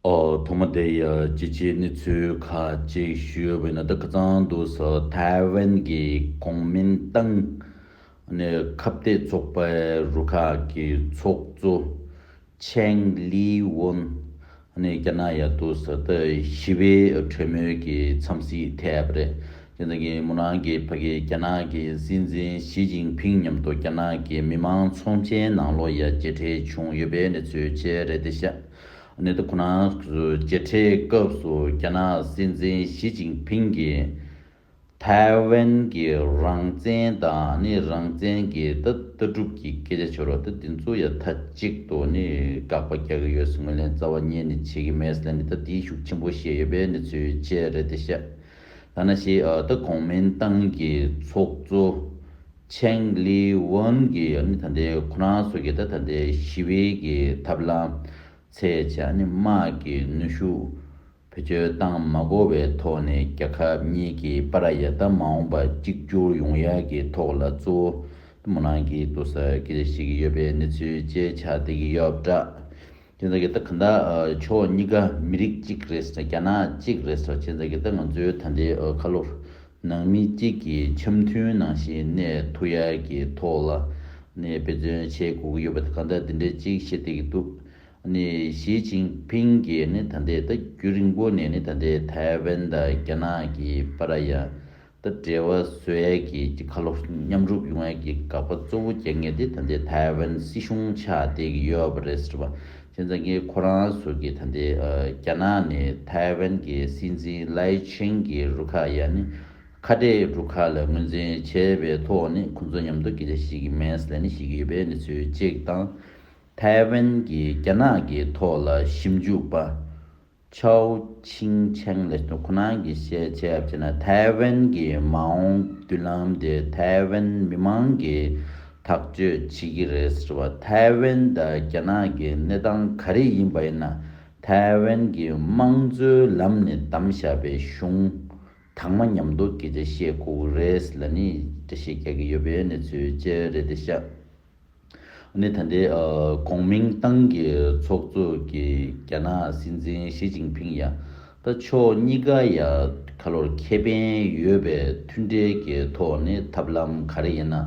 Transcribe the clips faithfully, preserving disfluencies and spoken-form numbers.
ཨོ། ཐོག་མ་དེ་ཡ་ཅི་ཅི་གནས་ཚུལ་ཁག་ཅིག་ཞུས་པ་ཡིན་ན། ད་ཁ་སང་དུས་སུ་ཐའེ་ཝན་གྱི་གོང་མིན་ཏང་ནས་ཁ་གཏད་ཚོགས་པའི་རུ་ཁག་གི་ཚོགས་གཙོ་ཆེང་ལི་ཝོན་ནས་རྒྱ་ནག་ཡ་དུས་སུ་ད་ཞི་བའི་གྲོས་མོལ་གྱི་འཚམས་གཟིགས་ཐེབས་པ་རེད། དེ་ནང་གི་མོ་རང་གི་ཕ་གི་རྒྱ་ནག་གི་སྲིད་འཛིན་ཞི་ཅིན་ཕིང་མཉམ་དུ་རྒྱ་ནག་གི་མི་མང་ཚོགས་ཆེན་ནང་ལོགས་ཡ་མཇལ་འཕྲད་བྱུང་ཡོད་པའི་གནས་ཚུལ་བཅས་རེད་དེ་ཤག་ནས་ད་ཁོ་རང་ཚོ་མཇལ་འཕྲད་སྐབས་སུ་རྒྱ་ནག་སྲིད་འཛིན་ཞི་ཅིན་ཕིང་གིས་ཐའེ་ཝན་གྱི་རང་བཙན་དང་ནི་རང་བཙན་གྱི་ད་ལྟ་གྲུབ་ཀྱི་སྐད་ཆ་ཤོར་བ་ད་དེ་ཚོ་ཡ་མཐའ་གཅིག་ཏུ་ནི་དགག་པ་རྒྱག་གི་ཡོད་ཟེར། ངོས་ལེན་རྩ་བ་ཉིད་ནས་བྱེད་ཀྱི་མེད་ཟེར་ནས་ད་དེའི་ཤུགས་ཆེན་པོ་བཤད་ཡོད་པའི་གནས་ཚུལ་བཅས་རེད་དེ་ཤག་ད་ནང་བཞིན་ཨ་ད་གོང་མིན་ཏང་གི་ཚོགས་གཙོ་ཆེང་ལི་ཝོན་གྱིས་ནི་ད་ལྟའི་ཁོ་རང་ཚོ་གི་ད་ད་ལྟའི་ཞི་བའི་གི་ཐབས་ལམ་ཚད་ཆ་ནི་དམག་གི་ནུས་ཤུགས་བེད་སྤྱོད་བཏང་མ་དགོས་པའི་ཐོག་ནས་རྒྱལ་ཁབ་གཉིས་ཀྱི་བར་ཡ་ད་མ་འོངས་པ་གཅིག་གྱུར་ཡོང་ཡ་གི་ཐོག་ལ་གཙོ་བོ་མོ་རང་གིས་དུས་སྐད་ཆ་བཤད་ཀྱི་ཡོད་པའི་གནས་ཚུལ་བཅས་ཆགས་བསྡད་ཀྱི་ཡོད་པ་འདྲ། དེ་ཚོ་གི་ད་ག་འདྲ་ཕྱོགས་གཉིས་ཀ་མི་རིགས་གཅིག་རེད་ཟེར། རྒྱ་ནག་གཅིག་རེད་ཟེར། བྱས་ཙང་གི་ད་ང་ཚོའི་ད་ལྟའི་ཁ་ལོ་ནང་མི་གཅིག་གི་འཆམ་མཐུན་ནང་བཞིན་གནས་ཐུབ་ཡ་གི་ཐོག་ལ་ནས་འབད་བརྩོན་བྱེད་དགོས་ཀྱི་ཡོད་པ་ད་ག་འདྲ་འདི་འདྲ་གཅིག་བཤད་བསྡད་ཀྱི་འདུག་ནས་ཞི་ཅིན་ཕིང་གིས་ནི་ད་ལྟའི་ད་རྒྱུན་རིང་པོ་ནས་ནི་ད་ལྟའི་ཐའེ་ཝན་དང་རྒྱ་ནག་གི་བར་ཡ་ད་འབྲེལ་བ་བཟོ་ཡས་ཀྱི་ཁ་ལོ་མཉམ་རུབ་ཡོང་ཡས་ཀྱི་དགག་པ་གཙོ་བོ་རྒྱག་མཁན་དེ་ད་ལྟའི་ཐའེ་ཝན་སྲིད་གཞུང་ཆགས་བསྡད་ཀྱི་ཡོད་པ་རེད་ཟེར་བ། བྱས་ཙང་གི་ཁོ་རང་ཚོ་གི་ད་ལྟའི་རྒྱ་ནག་ནས་ཐའེ་ཝན་གྱི་སྲིད་འཛིན་ལའེ་ཆིང་གི་རུ་ཁག་ཡ་ནི་ཁ་བྲལ་རུ་ཁག་ལ་ངོས་འཛིན་བྱས་པའི་ཐོག་ནས་ཁོ་ཚོ་མཉམ་དུ་སྐད་ཆ་བཤད་ཀྱི་མེད་ཟེར་ནས་བཤད་ཀྱི་ཡོད་པའི་གནས་ཚུལ་གཅིག་དང་། ཐའེ་ཝན་གྱིས་རྒྱ་ནག་གི་ཐོག་ལ་ཞིབ་འཇུག་པ་ཆའོ་ཆིང་ཆེང་ལགས་ཁོ་རང་གིས་བཤད་བྱས་པ་བྱས་ན། ཐའེ་ཝན་གྱི་མ་འོངས་མདུན་ལམ་དེ་ཐའེ་ཝན་མི་མང་གིས་ཐག་གཅོད་བྱེད་ཀྱི་རེད་ཟེར་བ། ཐའེ་ཝན་དང་རྒྱ་ནག་གི་གནས་སྟངས་ག་རེ་ཡིན་པ་ཡིན་ན། ཐའེ་ཝན་གྱི་དམངས་གཙོའི་ལམ་ནས་བདམས་བཞག་པའི་གཞུང་དང་མ་མཉམ་དུ་སྐད་ཆ་བཤད་དགོས་ཀྱི་རེད་ལབ་ནས་འགྲེལ་བཤད་རྒྱག་གི་ཡོད་པའི་གནས་ཚུལ་བཅས་རེད་དེ་ཤག་ནི་ད་ལྟའི་ཨ་གོང་མིན་ཏང་གི་ཚོགས་གཙོ་གིས་རྒྱ་ནག་སྲིད་འཛིན་ཞི་ཅིན་ཕིང་ཡ་ད་ཕྱོགས་གཉིས་ཀ་ཡ་ཁ་ལོར་ཁེ་ཕན་ཡོད་པའི་མཐུན་འབྲེལ་གྱི་ཐོག་ནས་ཐབས་ལམ་ག་རེ་ཡིན་ན་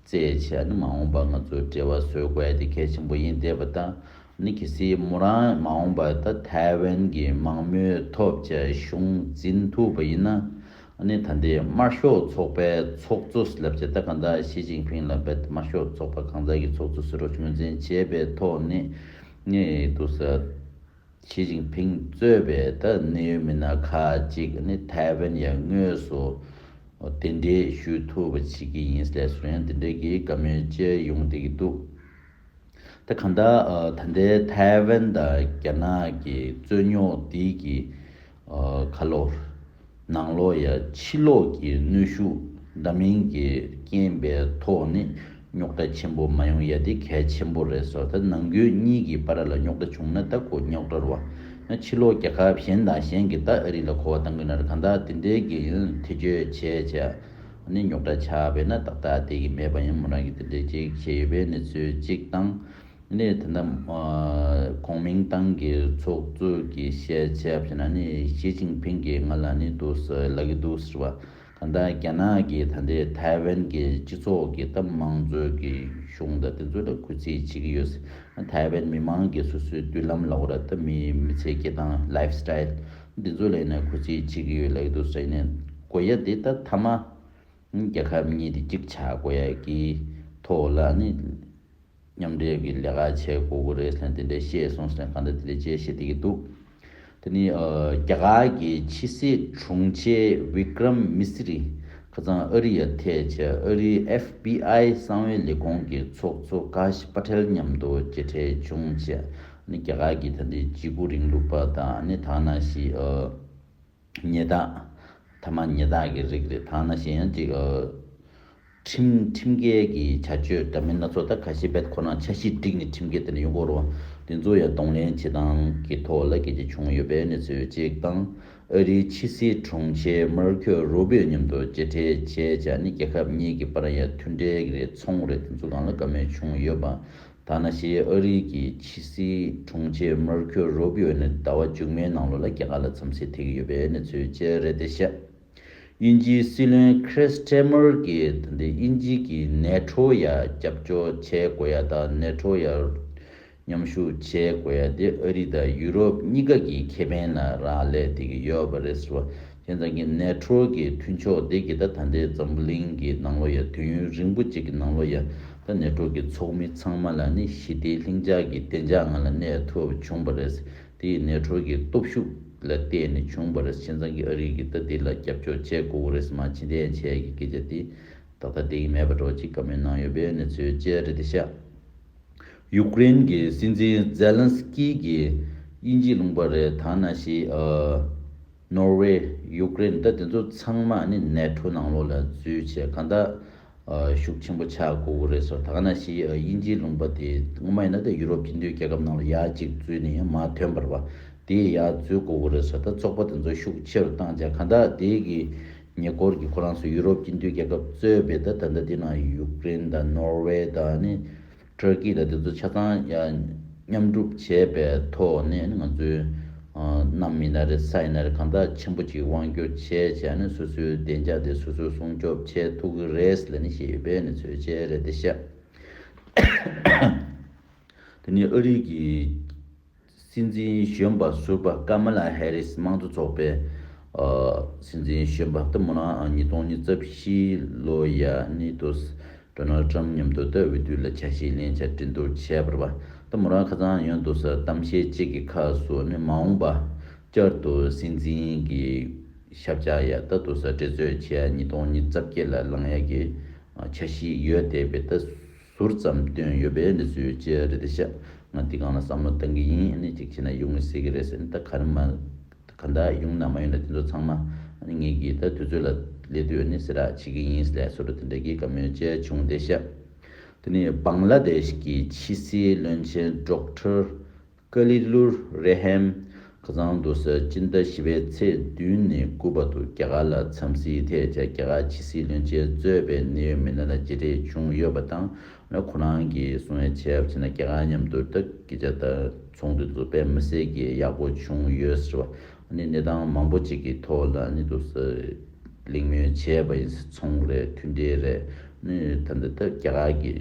བཙལ་བྱས་ནི་མ་འོངས་པ་ང་ཚོ་འབྲེལ་བ་བཟོ་དགོས་ཡ་དེ་གལ་ཆེན་པོ་ཡིན་བསྡད་པ་དང་། ནི་གལ་སྲིད་མོ་རང་མ་འོངས་པ་ད་ཐའེ་ཝན་གྱི་དམངས་མོས་ཐོབ་བྱས་གཞུང་འཛིན་ཐུབ་པ་ཡིན་ན། ཨ་ནི་ད་ལྟའི་དམར་ཤོག་ཚོགས་པའི་ཚོགས་གཙོ་ལབ་བྱས་ད་གང་ལྟར་ཞི་ཅིན་ཕིང་ལ་བེད་དམར་ཤོག་ཚོགས་པ་གང་ཟག་གི་ཚོགས་གཙོ་ཟུར་པ་ངོས་འཛིན་བྱས་པའི་ཐོག་ནས་ནི་འདུག་ས་ཞི་ཅིན་ཕིང་གཙོས་པའི་ད་གནད་ཡོད་མི་སྣ་ཁག་ཅིག་ནི་ཐའེ་ཝན་ཡང་དངོས་སུ་གདན་འདྲེན་ཞུ་ཐུབ་པ་བྱེད་ཀྱི་ཡིན་ཟེར་སོང་ཡང་དེ་འདྲའི་གི་བཀའ་མོལ་བཅས་ཡོང་བསྡད་ཀྱི་འདུག་ད་གང་ལྟར་ཨ་ད་ལྟའི་ཐའེ་ཝན་དང་རྒྱ་ནག་གི་རྩོད་རྙོག་འདི་གི་ཨ་ཁ་ལོ་ནང་ལོགས་ཡ་ཕྱི་ལོགས་ཀྱི་གནོན་ཤུགས་འདྲ་མིན་གྱི་རྐྱེན་པའི་ཐོག་ནས་རྙོག་དྲ་ཆེན་པོ་མ་ཡོང་ཡ་དེ་གལ་ཆེན་པོ་རེད་ཟེར། ད་ནང་ཁུལ་གཉིས་ཀྱི་བར་ལ་རྙོག་དྲ་བྱུང་ན་ད་ཁོ་རྙོག་དྲ་རེད་བ། ཕྱི་ལོགས་རྒྱལ་ཁབ་གཞན་དང་གཞན་གྱིས་ད་ཨ་རི་ལ་གོ་བ་བཏང་གི་ན་རེད། གང་ལྟར་དེ་འདྲའི་གི་ཐེ་བྱུས་བྱས་བྱས། ནི་རྙོག་དྲ་ཆགས་པས་ན་ཏག་ཏག་བསྡད་ཀྱི་མེད་པ་ཡང་མོ་རང་གིས་དེ་འདྲའི་ཅིག་བཤད་ཡོད་པའི་གནས་ཚུལ་གཅིག་དང་། ནི་ད་ལྟ་གོང་མིན་ཏང་གི་ཚོགས་གཙོ་གིས་བཤད་བྱས་པ་ན་ནི་ཞི་ཅིན་ཕིང་གིས་ང་ལ་ནི་འདུག་ཟེར་ལབ་ཀྱི་འདུག་ཟེར་བ། གང་ལྟར་རྒྱ་ནག་གིས་ད་ལྟའི་ཐའེ་ཝན་གྱི་སྤྱི་ཚོགས་ཀྱི་ད་དམངས་གཙོའི་གི་གཞུང་དང་དེ་ཚོ་ལ་གུས་བརྩི་བྱེད་ཀྱི་ཡོད་ཟེར། ཐའེ་ཝན་མི་མང་གི་སོ་སོའི་མདུན་ལམ་ལ་འོ་ར་ད་མི་མི་ཚེ་སྐྱེལ་སྟངས་life style་འདི་ཚོ་ལ་ཡིན་ན་གུས་བརྩི་བྱེད་ཀྱི་ཡོད་ལབ་ཀྱི་འདུག་ཟེར། ཡིན་ནའི་དགོས་ཡ་དེ་ད་མཐའ་མ། རྒྱལ་ཁབ་གཉིས་དེ་གཅིག་ཆགས་དགོས་ཡ་གི་ཐོག་ལ་ནི་མཉམ་འབྲེལ་གྱི་ལས་ཀ་བྱེད་དགོས་ཀྱི་རེད་ཟེར་ནས་དེ་འདྲ་བཤད་སོང་ཟེར་ནས་གང་ལྟར་དེ་འདྲ་བྱས་བཤད་བསྡད་ཀྱི་འདུག་དེ་ནི་ཨ་རྒྱ་གར་གྱི་ཕྱི་སྲིད་དྲུང་ཆེ་བི་ཀྲམ་མི་སི་རི་ཁ་སང་ཨ་རི་ཡར་ཐད་བྱས། ཨ་རིའི་ཨེཕ་བི་ཨའི་གསང་བའི་ལས་ཁུངས་ཀྱི་ཚོགས་གཙོ་ཀཱ་ཤི་པ་ཐེལ་མཉམ་དུ་མཇལ་འཕྲད་བྱུང་བྱས། ནི་རྒྱ་གར་གྱི་ད་ལྟའི་འཇིགས་སྐུལ་རིང་ལུགས་པ་དང་ནི་ད་ག་ནང་བཞིན་ཨ། ཉེས་དག་མཐའ་མ་ཉེས་དག་གི་རིགས་རེད། ད་ག་ནང་བཞིན་ཡང་ཅིག་ཨ། ཁྲིམས་ཁྲིམས་འགལ་གྱི་བྱ་སྤྱོད་འདྲ་མིན་སྣ་ཚོགས་ད་ཁ་ཤས་བེད་ཁོ་རང་འཆར་གཞི་བསྒྲིགས་ནས་ཁྲིམས་འགལ་དེ་འདྲ་ཡོང་གི་རེད་བ། དེ་ཚོ་ཡང་གདོང་ལེན་བྱེད་སྟངས་ཀྱི་ཐོག་ལ་སྐད་ཆ་བྱུང་ཡོད་པའི་གནས་ཚུལ་གཅིག་དང་། ཨ་རིའི་ཕྱི་སྲིད་དྲུང་ཆེ་མར་ཁོ་རུ་བིའོ་མཉམ་དུ་མཇལ་འཕྲད་བྱས་བྱས་ནས་རྒྱལ་ཁབ་གཉིས་ཀྱི་བར་ཡ་མཐུན་འབྲེལ་གྱི་རེད་ཚོང་རེད་དེ་ཚོ་སྒང་ལ་བཀའ་མོལ་བྱུང་ཡོད་པ། ད་ནང་བཞིན་ཨ་རི་གི་ཕྱི་སྲིད་དྲུང་ཆེ་མར་ཁོ་རུ་བྷི་ཡོ་ནི་ཟླ་བ་མཇུག་མའི་ནང་ལོགས་ལ་རྒྱ་གར་ལ་འཚམས་གཟིགས་ཐེབས་ཀྱི་ཡོད་པའི་གནས་ཚུལ་བཅས་རེད་དེ་ཤག་དབྱིན་ཇིའི་སྲིད་བློན་ཁྲི་སི་ཊར་མར་གྱིས་ད་ལྟའི་དབྱིན་ཇི་གིས་ནེ་ཊོ་ཡ་རྒྱབ་སྐྱོར་བྱེད་དགོས་ཡ་དང་ནེ་ཊོ་ཡ་མཉམ་ཞུགས་བྱེད་དགོས་ཡ་དེ་ཨ་རི་དང་ཡུ་རོབ་གཉིས་ཀ་གི་ཁེ་ཕན་ལ་རག་ལས་བསྡད་ཀྱི་ཡོད་པ་རེད་ཟེར་བ། བྱས་ཙང་གི་ནེ་ཊོ་གི་མཐུན་ཕྱོགས་དེ་གི་ད་ད་ལྟའི་འཛམ་བུ་གླིང་གི་ནང་ལོགས་ཡ་དུས་ཡུན་རིང་པོ་ཅིག་གི་ནང་ལོགས་ཡ་ད་ནེ་ཊོ་གི་ཚོགས་མི་ཚང་མ་ལ་ནི་ཞི་བདེའི་ལྷིང་འཇགས་ཀྱི་བདེ་འཇགས་ངང་ལ་གནས་ཐུབ་བྱུང་བ་རེད། དེ་ཡི་ནེ་ཊོ་གི་སྟོབས་ཤུགས་ལ་བརྟེན་ནས་བྱུང་བ་རེད། བྱས་ཙང་གི་ཨ་རི་གི་ད་དེ་ལ་རྒྱབ་སྐྱོར་བྱེད་དགོས་རེད། མ་ཕྱི་འཐེན་བྱས་ཀྱི་སྐད་ཆ་དེ་ཏག་ཏག་བསྡད་ཀྱི་མེད་པ་འདྲ་བོ་ཅིག་བཀའ་མོལ་གནང་ཡོད་པའི་གནས་ཚུལ་བཅས་རེད་དེ་ཤག་ཡུཀ་རེན་གྱི་སྲིད་འཛིན་ཛེ་ལན་སི་ཀི་གིས་དབྱིན་ཇི་ལུང་པ་རེད། ད་ནང་བཞིན་ཨ་ནོར་ཝེ། ཡུཀ་རེན་ད་དེ་ཚོ་ཚང་མ་ནི་ནེ་ཊོ་ནང་ལོགས་ལ་འཛུལ་བྱས་གང་ལྟར་ཨ་ཤུགས་ཆེན་པོ་ཆགས་དགོས་ཀྱི་རེད་ཟེར། ད་ག་ནང་བཞིན་ཨ་དབྱིན་ཇི་ལུང་པ་དེ་སྔོན་མ་ཡིན་ན་ད་ཡུ་རོབ་སྤྱི་མཐུན་རྒྱལ་ཁབ་ནང་ལ་ཡར་གཅིག་འཛུལ་ནས་ཡང་མར་ཐོན་པ་རེད་པ། དེ་ཡར་འཛུལ་དགོས་ཀྱི་རེད་ཟེར། ད་ཚོགས་པ་དེ་ཚོ་ཤུགས་ཆེ་རུ་བཏང་བྱས་གང་ལྟར་དེ་གི་ཉེ་འཁོར་གྱི་ཁོ་རང་ཚོ་ཡུ་རོབ་སྤྱི་མཐུན་རྒྱལ་ཁབ་གཙོས་པའི་ད་ད་ལྟ་དེ་ནང་ཡུཀ་རེན་དང་ནོར་ཝེ་དང་ནི་ཊར་ཀི་དང་དེ་ཚོ་ཆ་ཚང་ཡང་མཉམ་སྒྲུབ་བྱས་པའི་ཐོག་ནས་ང་ཚོའི་གནམ་ཡིན་ན་རེད། ས་ཡིན་ན་རེད། གང་ལྟར་ཆེན་པོ་ཅིག་དབང་སྒྱུར་བྱས་བྱས་ནས་སོ་སོའི་བདེ་འཇགས་དེ་སོ་སོས་སྲུང་སྐྱོབ་བྱེད་ཐུབ་ཀྱི་རེད་ལབ་ནས་བཤད་ཡོད་པའི་གནས་ཚུལ་བཅས་རེད་དེ་ཤག་དེ་ནས་ཨ་རི་གི་སྲིད་འཛིན་གཞོན་པ་ཟུར་པ་ཀ་མ་ལ་ཧེ་རིས་དམངས་གཙོ་ཚོགས་པའི་ཨ་སྲིད་འཛིན་གཞོན་པ་ད་མོ་རང་ཉིས་སྟོང་ཉི་ཤུ་རྩ་བཞི་ལོ་ཡ་ནི་དུ་ཌོ་ནལ་ཊམ་མཉམ་དུ་ད་འོས་བསྡུ་ལ་ཆ་ཤས་ལེན་བྱ་འགྲན་བསྡུར་བྱས་པ་རེད་པ། ད་མོ་རང་ཁ་སང་ཡང་དུ་ས་གཏམ་བཤད་ཅིག་གི་ཁ་སུ་ནི་མ་འོངས་པ་བསྐྱར་དུ་སྲིད་འཛིན་གྱི་ཞབས་བཅགས་ཡ་ད་དུ་ས་འགྲན་རྩོད་བྱེད་ཡ་ཉིས་སྟོང་ཉི་ཤུ་རྩ་བརྒྱད་ལ་ལངས་ཡ་གི་ཨ་འཆར་གཞི་ཡོད་བསྡད་པའི་ད་ཟུར་ཙམ་བཏོན་ཡོད་པའི་གནས་ཚུལ་བཅས་རེད་དེ་ཤག་ང་འདི་སྒང་ལ་བསམ་བློ་བཏང་གི་ཡིན། ཨ་ནི་གཅིག་བྱས་ན་ཡོང་མི་སྲིད་ཀྱི་རེད་ཟེར་ནས་ད་ག་རེ་མ་ག་འདྲ་ཡོང་ན་མ་ཡོང་ན་དེ་ཚོ་ཚང་མ་ཨ་ནི་ངེད་ཀྱིས་ད་དུས་ཚོད་ལ་སླེབས་དུས་ཨ་ནི་གསལ་བསྒྲགས་བྱེད་ཀྱི་ཡིན་ལབ་སོ་ར་དེ་འདྲ་གི་བཀའ་མོལ་བཅས་བྱུང་བསྡད་ཤག་དེ་ནས་བང་ལ་དེཤ་གི་ཕྱི་སྲིད་བློན་ཆེན་ཌོག་ཊར་ཀ་ལི་ལུར་རེ་ཧེམ། ཁ་སང་དུ་ས་སྤྱི་ཟླ་བཞི་པའི་ཚེས་བདུན་ནས་དགུ་བར་དུ་རྒྱ་གར་ལ་འཚམས་གཟིགས་ཐད་བྱས་རྒྱ་གར་ཕྱི་སྲིད་བློན་ཆེན་གཙོས་པའི་གནད་ཡོད་མི་སྣ་ལ་མཇལ་འཕྲད་བྱུང་ཡོད་པ་དང་། ཁོ་རང་གིས་གསུང་ཡ་བྱས་པ་བྱས་ན་རྒྱ་གར་མཉམ་དུ་ད་སྐད་ཆ་དང་ཚོགས་འདུ་ཚོ་དཔེ་མི་སྲིད་ཀྱི་ཡག་པོ་བྱུང་ཡོད་ཟེར་བ། ཨ་ནི་གནས་སྟངས་མང་པོ་ཅིག་གི་ཐོག་ལ་ཨ་ནི་དུ་ས་གླེང་མོལ་བྱས་པ་ཡིན། ཚོང་རེད། མཐུན་འབྲེལ་རེད། ཨ་ནི་ད་ལྟ་ད་རྒྱ་གར་གྱི་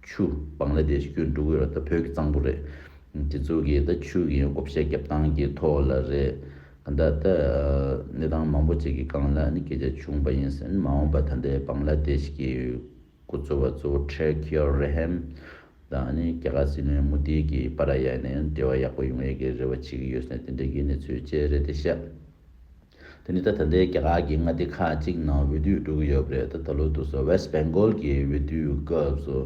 ཆུ་བང་ལ་དེཤ་བརྒྱུད་འགྲོ་གི་ཡོད་རེད། ད་བོད་ཀྱི་གཙང་པོ་རེད། དེ་ཚོ་གི་ད་ཆུ་གི་བགོ་བཤའ་རྒྱབ་སྟངས་ཀྱི་ཐོག་ལ་རེད། གང་ལྟར་ད་གནས་སྟངས་མང་པོ་ཅིག་གི་སྒང་ལ་ནི་སྐད་ཆ་བྱུང་པ་ཡིན་ཟེར། མ་འོངས་པ་ད་ལྟའི་བང་ལ་དེཤ་གི་འགོ་གཙོ་བ་གཙོ་བོ་ཊར་ཀི་ཡོ་རེ་ཧེམ་དང་ནི་རྒྱ་གར་སྲིད་བློན་མོ་དི་གི་བར་ཡ་ནས་འབྲེལ་བ་ཡག་པོ་ཡོང་ཡས་ཀྱི་རེ་བ་བྱེད་ཀྱི་ཡོད་ཟེར་ནས་དེ་འདྲ་གི་གནས་ཚུལ་བཅས་རེད་དེ་ཤག་དེ་ནི་ད་ད་ལྟའི་རྒྱ་གར་གྱི་མངའ་སྡེ་ཁག་ཅིག་ནང་འོས་བསྡུ་འགྲོ་གི་ཡོད་པ་རེད། ད་ད་ལོ་དུ་སོ་West Bengal གྱི་འོས་བསྡུའི་སྐབས་སུ་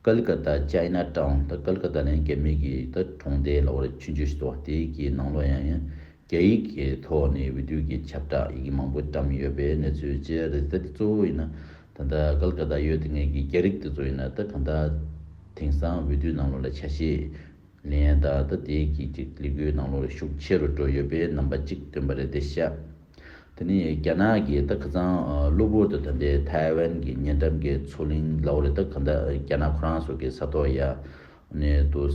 ཀལ་ཀ་ཏ་Chinatown ད་ཀལ་ཀ་ཏ་ནི་རྒྱ་མི་གི་ད་གྲོང་སྡེ་ལ་བར་ཆུང་ཆུང་ཞིག་འདུག་དེའི་གི་ནང་ལོགས་ཡང་ཡང་རྒྱ་ཡིག་གི་ཐོག་ནས་འོས་བསྡུ་གི་ཁྱབ་བསྒྲགས་ཡི་གེ་མང་པོ་བཀྲམ་ཡོད་པའི་གནས་ཚུལ་བཅས་རེད། ད་དེ་གཙོ་བོ་ཡིན་ན་ད་ལྟ་ཀལ་ཀ་ཏ་ཡོད་དེ་ངེད་ཀྱི་རྒྱ་རིགས་དེ་ཚོ་ཡིན་ན་ད་གང་ལྟར་དེང་སང་འོས་བསྡུ་ནང་ལོགས་ལ་ཆ་ཤས་ལེན་ཡ་ད་ད་དེ་གི་ཅིག་ལས་འགུལ་ནང་ལོགས་ལ་ཤུགས་ཆེ་རུ་འགྲོ་ཡོད་པའི་རྣམ་པ་གཅིག་སྟོན་པ་རེད་དེ་ཤག་དེ་ནས་རྒྱ་ནག་གི་ད་ཁ་སང་གློ་བུར་དུ་ད་ལྟའི་ཐའེ་ཝན་གྱི་ཉེ་འགྲམ་གྱི་མཚོ་གླིང་ལ་བར་ད་ག་ད་རྒྱ་ནག་ཁོ་རང་ཚོ་གི་ས་ཐོག་ཡ་ནས་དུ་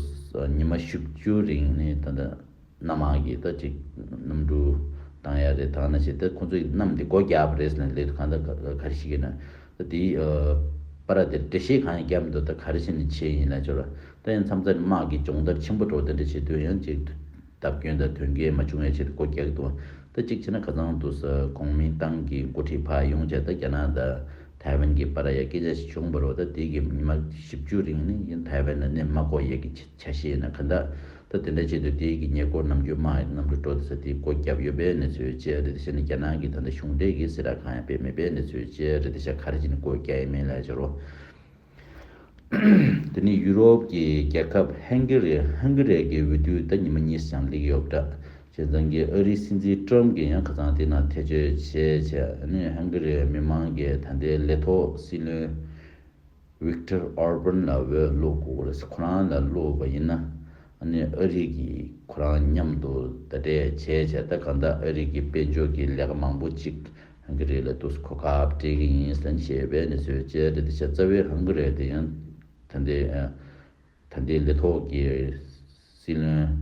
ཉི་མ་བཞི་བཅུ་རིང་ནས་ད་ད་གནམ་དམག་གི་ད་ཅིག་གནམ་གྲུ་བཏང་ཡ་རེད། ད་ནང་བཞིན་ད་ཁོ་ཚོས་གནམ་འདི་སྒོ་རྒྱག་པ་རེད་ཟེར་ནས་ལས་དུ་གང་ད་ག་རེ་ཞིག་ཡིན་ན་ད་དེའི་པར་དེར་འགྲེལ་བཤད་གང་ཡང་བརྒྱབ་མི་འདུག་ད་ག་རེ་བྱས་ནས་བྱས་ཡིན་ལབ་ཆོག་ར། ད་ཡང་མཚམས་མཚམས་དམག་གི་སྦྱོང་བརྡར་ཆེན་པོ་འགྲོ་དེ་འདྲ་བྱེད་དུས་ཡང་ཅིག་བརྡབ་སྐྱོན་དང་དོན་འགལ་མ་བྱུང་བའི་ཆེད་དུ་སྒོ་རྒྱག་གི་འདུག་ད་གཅིག་བྱས་ན་ཁ་སང་དུ་ས་གོང་མིན་ཏང་གི་འགོ་ཁྲིད་ཕར་ཡོང་བྱས་ད་རྒྱ་ནག་དང་ཐའེ་ཝན་གྱི་བར་ཡ་སྐད་ཆ་ཞིག་བྱུང་བ་རེད། ད་དེ་གི་ཉི་མ་བཞི་བཅུ་རིང་ནི་ཡིན་ཐའེ་ཝན་ལ་གནས་མ་དགོས་ཡས་ཀྱི་ཆ་ཤས་ཡིན་ན་ག་འདྲ། ད་དེ་འདྲ་བྱེད་དུས་དེ་གི་ཉེ་འཁོར་ནམ་རྒྱུན་དམག་གནམ་གྲུ་འགྲོ་དེ་ས་དེ་སྒོ་བརྒྱབ་ཡོད་པའི་གནས་ཚུལ་བཅས་རེད། དེ་བྱས་ནས་རྒྱ་ནག་གི་ད་ལྟ་གཞུང་འབྲེལ་གྱི་གསལ་བསྒྲགས་གང་ཡང་སྤེལ་མེད་པའི་གནས་ཚུལ་བཅས་རེད། དེ་བྱས་ག་རེ་བྱས་ནས་སྒོ་བརྒྱབ་ཡིན་མིན་ལ་སྦྱར་རོ། དེ་ནས་ཡུ་རོབ་ཀྱི་རྒྱལ་ཁབ་ཧན་གྷི་རི། ཧན་གྷི་རི་གི་འོས་བསྡུ་ད་ཉི་མ་གཉིས་ཙམ་སླེབས་ཡོད་པ་འདྲ། བྱས་ཙང་གི་ཨ་རིའི་སྲིད་འཛིན་ཀྲམ་གྱིས་ཡང་ཁ་སང་དེ་ནང་ཐེ་བྱུས་བྱས་བྱས་ནས་ཧན་གྷི་རིའི་མི་མང་གིས་ད་ལྟའི་ལས་ཐོག་སྲིད་བློན་ཝིག་ཊར་ཨོར་བན་ལ་འོས་བླུག་དགོས་རེད། ཁོ་རང་ལ་བླུགས་པ་ཡིན་ན་ཨ་ནི་ཨ་རི་གིས་ཁོ་རང་མཉམ་དུ་ཟླ་སྒྲིལ་བྱས་བྱས་ད་གང་ལྟར་ཨ་རི་གི་དཔལ་འབྱོར་གྱི་ལས་ཀ་མང་པོ་ཅིག་ཧང་གི་རི་ལ་དུས་གོ་སྐབས་སྤྲད་ཀྱི་ཡིན་ཟེར་བཤད་པའི་གནས་ཚུལ་བཅས་རེད། དེ་ཆ་རྩ་བའི་ཧང་གི་རི་དེ་ཡང་ད་ལྟའི་ཨ་ ད་ལྟའི་ལས་ཐོག་གི་སྲིད་བློན་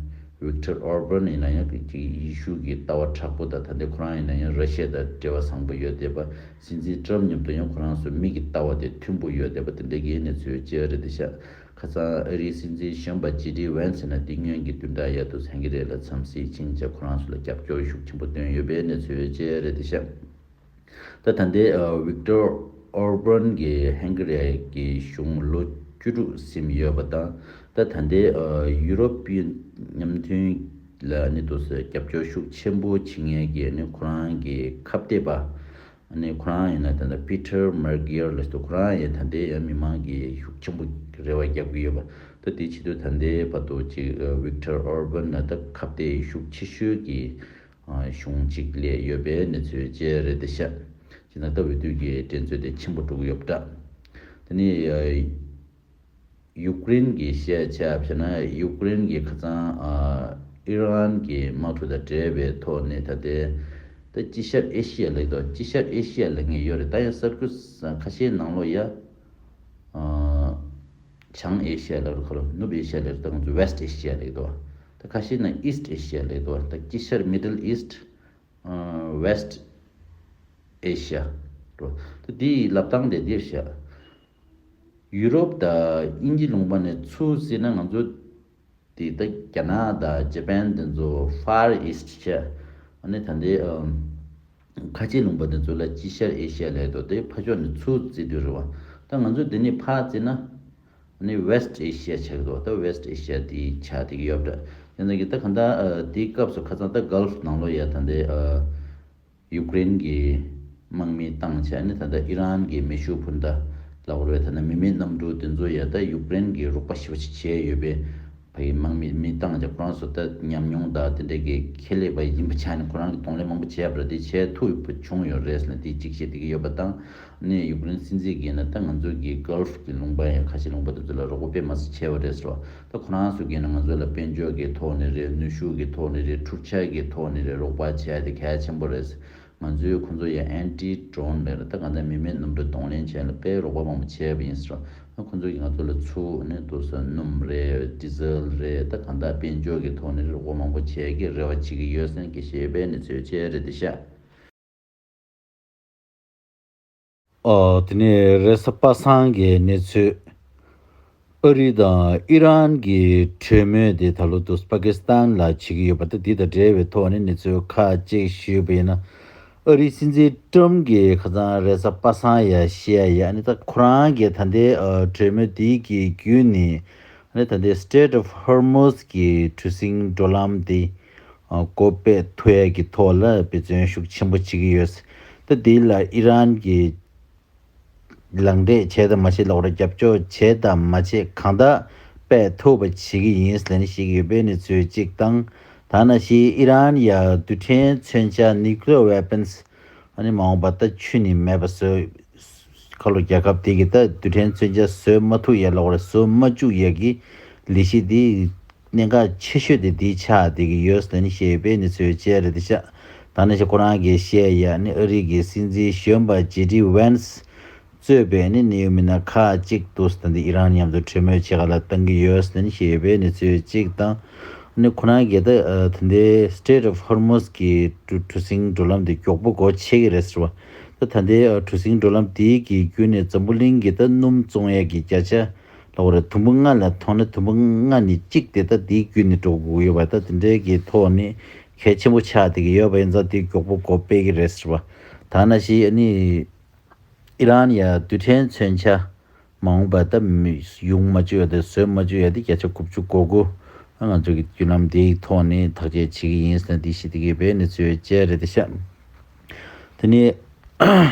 ཝིག་ཏར་ཨོར་བན་ཡིན་ན་ཡང་གི་ཡེ་ཤུ་གི་ལྟ་བ་དྲག་པོ་དང་། ད་ལྟའི་ཁོ་རང་ཡིན་ན་ཡང་ར་ཤི་ཡ་དང་འབྲེལ་བ་བཟང་པོ་ཡོད་བསྡད་པ། སྲིད་འཛིན་ཏྲམ་མཉམ་དུ་ཡང་ཁོ་རང་ཚོ་མི་གི་ལྟ་བ་དེ་མཐུན་པོ་ཡོད་བསྡད་པ་དེ་འདྲ་གི་གནས་ཚུལ་བཅས་རེད་དེ་ཤག་ཁ་སང་ཨ་རིའི་སྲིད་འཛིན་གཞོན་པ་ཇེ་ཌི་ཝན་སི་ན་དེ་སྔོན་གྱི་བདུན་ཕྲག་ཡར་དུ་སན་གི་རེད་ལ་འཚམས་གཟིགས་ཕྱིན་བྱས་ཁོ་རང་ཚོ་ལ་རྒྱབ་སྐྱོར་ཤུགས་ཆེན་པོ་བཏོན་ཡོད་པའི་གནས་ཚུལ་བཅས་རེད་དེ་ཤག་ད་ད་ལྟའི་ཨ་ཝིག་ཏོར་ཨོར་བན་གྱི་ཧན་གྷི་རི་གི་གཞུང་ལོ་བཅུ་དྲུག་ཟིན་ཡོད་པ་དང་། ད་ད་ལྟའི་ཨ་ཡུ་རོབ་པའི་མཉམ་མཐུན་ལ་ནི་དུ་སེ་རྒྱབ་སྐྱོར་ཤུགས་ཆེན་པོ་བྱེད་མཁན་གྱི་ནི་ཁོ་རང་གི་ཁ་གཏད་པ། ནི་ཁོ་རང་ཡིན་ན་ད་ལྟ་པི་ཏར་མར་གྷེར་ལ་སོགས་ཁོ་རང་ཡིན་ད་ལྟའི་ཡང་མི་མང་གི་ཤུགས་ཆེན་པོ་རེ་བ་རྒྱབ་ཀྱི་ཡོད་པ། ད་དེའི་ཆེད་དུ་ད་ལྟའི་བར་དུ་ཅིག་ཨ་ཝིག་ཏོར་ཨོར་བན་ལ་ད་ཁ་གཏད་ཤུགས་ཆེ་ཤོས་ཀྱི་གཞུང་གཅིག་སླེབས་ཡོད་པའི་གནས་ཚུལ་བཅས་རེད་དེ་ཤག་ཅེས་ན་ད་འོས་བསྡུ་གི་འགྲན་རྩོད་དེ་ཆེན་པོ་འགྲོ་གི་ཡོད་པ་འདྲ། དེ་ནས་ཡུཀ་རེན་གྱི་བཤད་བྱས་པ་ན་ཡུཀ་རེན་གྱི་ཁ་སང་ཨི་རན་གྱི་དམག་འཁྲུག་དང་འབྲེལ་བའི་ཐོག་ནས་ད་ལྟའི་ད་དཀྱིལ་ཤར་ཨེ་ཤི་ཡ་ལབ་དོ། དཀྱིལ་ཤར་ཨེ་ཤི་ཡ་ལབ་མཁན་ཡོད་རེད། ད་ཡང་ས་ཁུལ་ཁ་ཤས་ནང་ལོགས་ཡ། བྱང་ཨེ་ཤི་ཡ་ལབ་རེད། ཁ་ལོ་ནུབ་ཨེ་ཤི་ཡ་ལབ་རེད། ད་ང་ཚོ་ཝེ་སི་ཊི་ཨེ་ཤི་ཡ་ལབ་དོ། ད་ཁ་ཤས་ན་ཨི་སི་ཊི་ཨེ་ཤི་ཡ་ལབ་དོ། ད་དཀྱིལ་ཤར་མི་ཌལ་ཨི་སི་ཊི། ཝེ་སི་ཊི་ཨེ་ཤི་ཡ་རོ། ད་དེའི་ལབ་སྟངས་དེ་འདིར་བཞག་ཡུ་རོབ་དང་དབྱིན་ཇི་ལུང་པ་ནས་ཚུར་བརྩིས་ན་ང་ཚོ་དེ་ད་རྒྱ་ནག་དང་ཇ་པན་དེ་ཚོ་ཧྥར་ཨི་སི་ཊི་བྱས། ཨ་ནི་ད་ལྟའི་ཨམ་ཁ་ཆེ་ལུང་པ་དེ་ཚོ་ལ་དཀྱིལ་ཤར་ཨེ་ཤི་ཡ་ལབ་དོ། དེ་ཕར་ཕྱོགས་ནས་ཚུར་བརྩི་དུས་རེད་བ། ད་ང་ཚོ་དེ་ནས་ཕར་བརྩིས་ན་ཨ་ནི་ཝེ་སི་ཊི་ཨེ་ཤི་ཡ་ཆགས་ཀྱི་འདུག་ད་ཝེ་སི་ཊི་ཨེ་ཤི་ཡ་དེ་ཆགས་བསྡད་ཀྱི་ཡོད་པ་འདྲ། དེ་ཚོ་གི་ད་གང་ལྟར་ཨ་དེའི་སྐབས་སུ་ཁ་སང་ད་གྷལ་ཕ་ནང་ལོགས་ཡ་ད་ལྟའི་ཨ། ཡུཀ་རེན་གྱི་དམག་མི་བཏང་བྱས་ནས་ད་ལྟ་ཨི་རན་གྱི་མེ་ཤུགས་འཕུར་མདའ་ལབ་དགོས་རེད། ད་ལྟ་མི་མེད་གནམ་གྲུ་དེ་ཚོ་ཡ་ད་ཡུཀ་རེན་གྱིས་རོགས་པ་ཞེ་པོ་ཅིག་བྱས་ཡོད་པས། ཕ་གི་དམག་མི་མི་བཏང་བྱས་ཁོ་རང་ཚོ་ད་ཉམས་མྱོང་དང་དེ་འདྲ་གི་ཁེ་ལས་པ་ཡིན་པ་ཆགས་ནས་ཁོ་རང་གིས་གདོང་ལེན་མང་པོ་བྱས་པ་རེད། དེ་བྱས་ཐུབ་ཡོད་པ་བྱུང་ཡོད་རེད་ཟེར་ནས་དེ་གཅིག་བཤད་བསྡད་ཀྱི་ཡོད་པ་དང་། ནས་ཡུཀ་རེན་སྲིད་འཛིན་གྱིས་ན་ད་ང་ཚོ་གི་གྷལ་ཕ་གི་ལུང་པ་ཡ་ཁ་ཆེ་ལུང་པ་དེ་ཚོ་ལ་རོགས་པ་དཔེ་མ་སྲིད་བྱས་པ་རེད་ཟེར་བ། ད་ཁོ་རང་ཚོ་གིས་ན་ང་ཚོ་ལ་དཔལ་འབྱོར་གྱི་ཐོག་ནས་རེད། ནུས་ཤུགས་ཀྱི་ཐོག་ནས་རེད། འཕྲུལ་ཆས་ཀྱི་ཐོག་ནས་རེད། རོགས་པ་བྱས་ཏེ་གལ་ཆེན་པོ་རེད། ང་ཚོས་ཁོ་ཚོ་ཡ་ཨན་ཊི་ཌོ་རོན་ལབ་རེད། ད་གང་ལྟར་མི་མེད་གནམ་གྲུ་གདོང་ལེན་བྱས་ལ་དཔེ་རོགས་པ་མང་པོ་བྱས་པ་ཡིན་ཟེར་བ། ད་ཁོ་ཚོ་གིས་ང་ཚོ་ལ་ཚུར་ནས་དུ་ས་སྣུམ་རེད། ཌི་ཟལ་རེད། ད་གང་ལྟར་དཔལ་འབྱོར་གྱི་ཐོག་ནས་རོགས་པ་མང་པོ་བྱས་ཀྱི་རེ་བ་བྱེད་ཀྱི་ཡོད་ཟེར་གྱི་ཞེས་པའི་གནས་ཚུལ་བཅས་རེད་དེ་ཤག་ཨོ། དེ་ནས་རེས་གཟའ་པ་སངས་ཀྱི་གནས་ཚུལ། ཨ་རི་དང་ཨི་རན་གྱི་གྲོས་མོལ་དེ་ད་ལོ་དུས་པ་ཀི་སི་ཐན་ལ་བྱེད་ཀྱི་ཡོད་པ་དང་། འདི་དང་འབྲེལ་བའི་ཐོག་ནས་གནས་ཚུལ་ཁག་ཅིག་ཞུས་པ་ཡིན་ན། ཨ་རིའི་སྲིད་འཛིན་ཏྲམ་གྱིས་ཁ་སང་རེས་གཟའ་པ་སངས་ཡ་བཤད་ཡ་ནི་ད་ཁོ་རང་གིས་ད་ལྟའི་ཨ་གྲོས་མོལ་དེའི་གི་བརྒྱུད་ནས་ནི་ད་ལྟའི་Strait of Hormuz གི་གྲུ་གཟིངས་འགྲོ་ལམ་དེ། ཨ་སྒོ་ཕྱེ་ཐུབ་ཡས་ཀྱི་ཐོག་ལ་འབད་བརྩོན་ཤུགས་ཆེན་པོ་བྱེད་ཀྱི་ཡོད། ད་དེ་ལ་ཨི་རན་གྱིས་ལག་འབྲེལ་བྱས་དང་མ་བྱས་ལོག་རེ་རྒྱབ་སྐྱོར་བྱས་དང་མ་བྱས་གང་ལྟར་ཕྱེ་ཐུབ་པ་བྱེད་ཀྱི་ཡིན་ཟེར་ནས་བཤད་ཀྱི་ཡོད་པའི་གནས་ཚུལ་གཅིག་དང་། ད་ནང་བཞིན་ཨི་རན་ཡ་རྡུལ་ཕྲན་མཚོན་ཆ་nuclear weapons ཨ་ནི་མ་འོངས་པ་ད་ཆུ་ནི་མེད་པ་བཟོས། ཁ་ལོ་རྒྱལ་ཁབ་དེ་གི་ད་རྡུལ་ཕྲན་མཚོན་ཆ་བཟོ་མ་ཐུབ་ཡ་ལོག་རེ་བཟོ་མ་བཅུག་ཡ་གི་ལས་གཞི་དེ་གནད་འགག་ཆེ་ཤོས་དེ་དེ་ཆགས་བསྡད་ཀྱི་ཡོད་ཟེར་ནས་བཤད་པའི་གནས་ཚུལ་བཅས་རེད་དེ་ཤག་ད་ནང་བཞིན་ཁོ་རང་གིས་བཤད་ཡ་ནི་ཨ་རི་གི་སྲིད་འཛིན་གཞོན་པ་ཇེ་ཌི་ཝན་སི་གཙོས་པའི་ནི་གནད་ཡོད་མི་སྣ་ཁག་ཅིག་ཏུ་ད་ལྟ་ཨི་རན་མཉམ་དུ་གྲོས་མོལ་བྱེད་ག་ལ་བཏང་གི་ཡོད་ཟེར་ནས་བཤད་པའི་གནས་ཚུལ་གཅིག་དང་། ནི་ཁོ་རང་གིས་ད་ད་ལྟའི་Strait of Hormuz གི་གྲུ་གྲུ་གཟིངས་འགྲོ་ལམ་དེ་མགྱོགས་པོ་སྒོ་ཕྱེ་གི་རེད་ཟེར་བ། ད་ད་ལྟའི་གྲུ་གཟིངས་འགྲོ་ལམ་དེའི་གི་བརྒྱུད་ནས་འཛམ་བུ་གླིང་གི་ད་སྣུམ་བཙོང་ཡས་ཀྱི་བརྒྱ་ཆ་ལ་འོ་རེད། དུམ་བུ་ལྔ་ལ་མཐོང་ན་དུམ་བུ་ལྔ་ནས་གཅིག་དེ་ད་དེའི་བརྒྱུད་ནས་འགྲོ་དགོས་ཡོད་པ། ད་དེ་འདྲའི་གི་ཐོག་ནས་གལ་ཆེན་པོ་ཆགས་བསྡད་ཀྱི་ཡོད་པ་ཡིན་ཙང་དེ་མགྱོགས་པོ་སྒོ་ཕྱེ་གི་རེད་ཟེར་བ། ད་ནང་བཞིན་ཨ་ནི་ཨི་རན་ཡ་རྡུལ་ཕྲན་མཚོན་ཆ་མ་འོངས་པ་ད་མི་ཡོང་མ་བཅུག་ཡ་དེ་བཟོ་མ་བཅུག་ཡ་དེ་བརྒྱ་ཆ་དགུ་བཅུ་གོ་དགུ་ང་ཚོ་གི་བརྒྱུད་ལམ་དེའི་ཐོག་ནས་ཐག་གཅོད་བྱེད་ཀྱི་ཡིན་ཟེར་ནས་འདི་བཤད་བསྡད་ཀྱི་ཡོད་པའི་གནས་ཚུལ་བཅས་རེད་དེ་ཤག་དེ་ནས་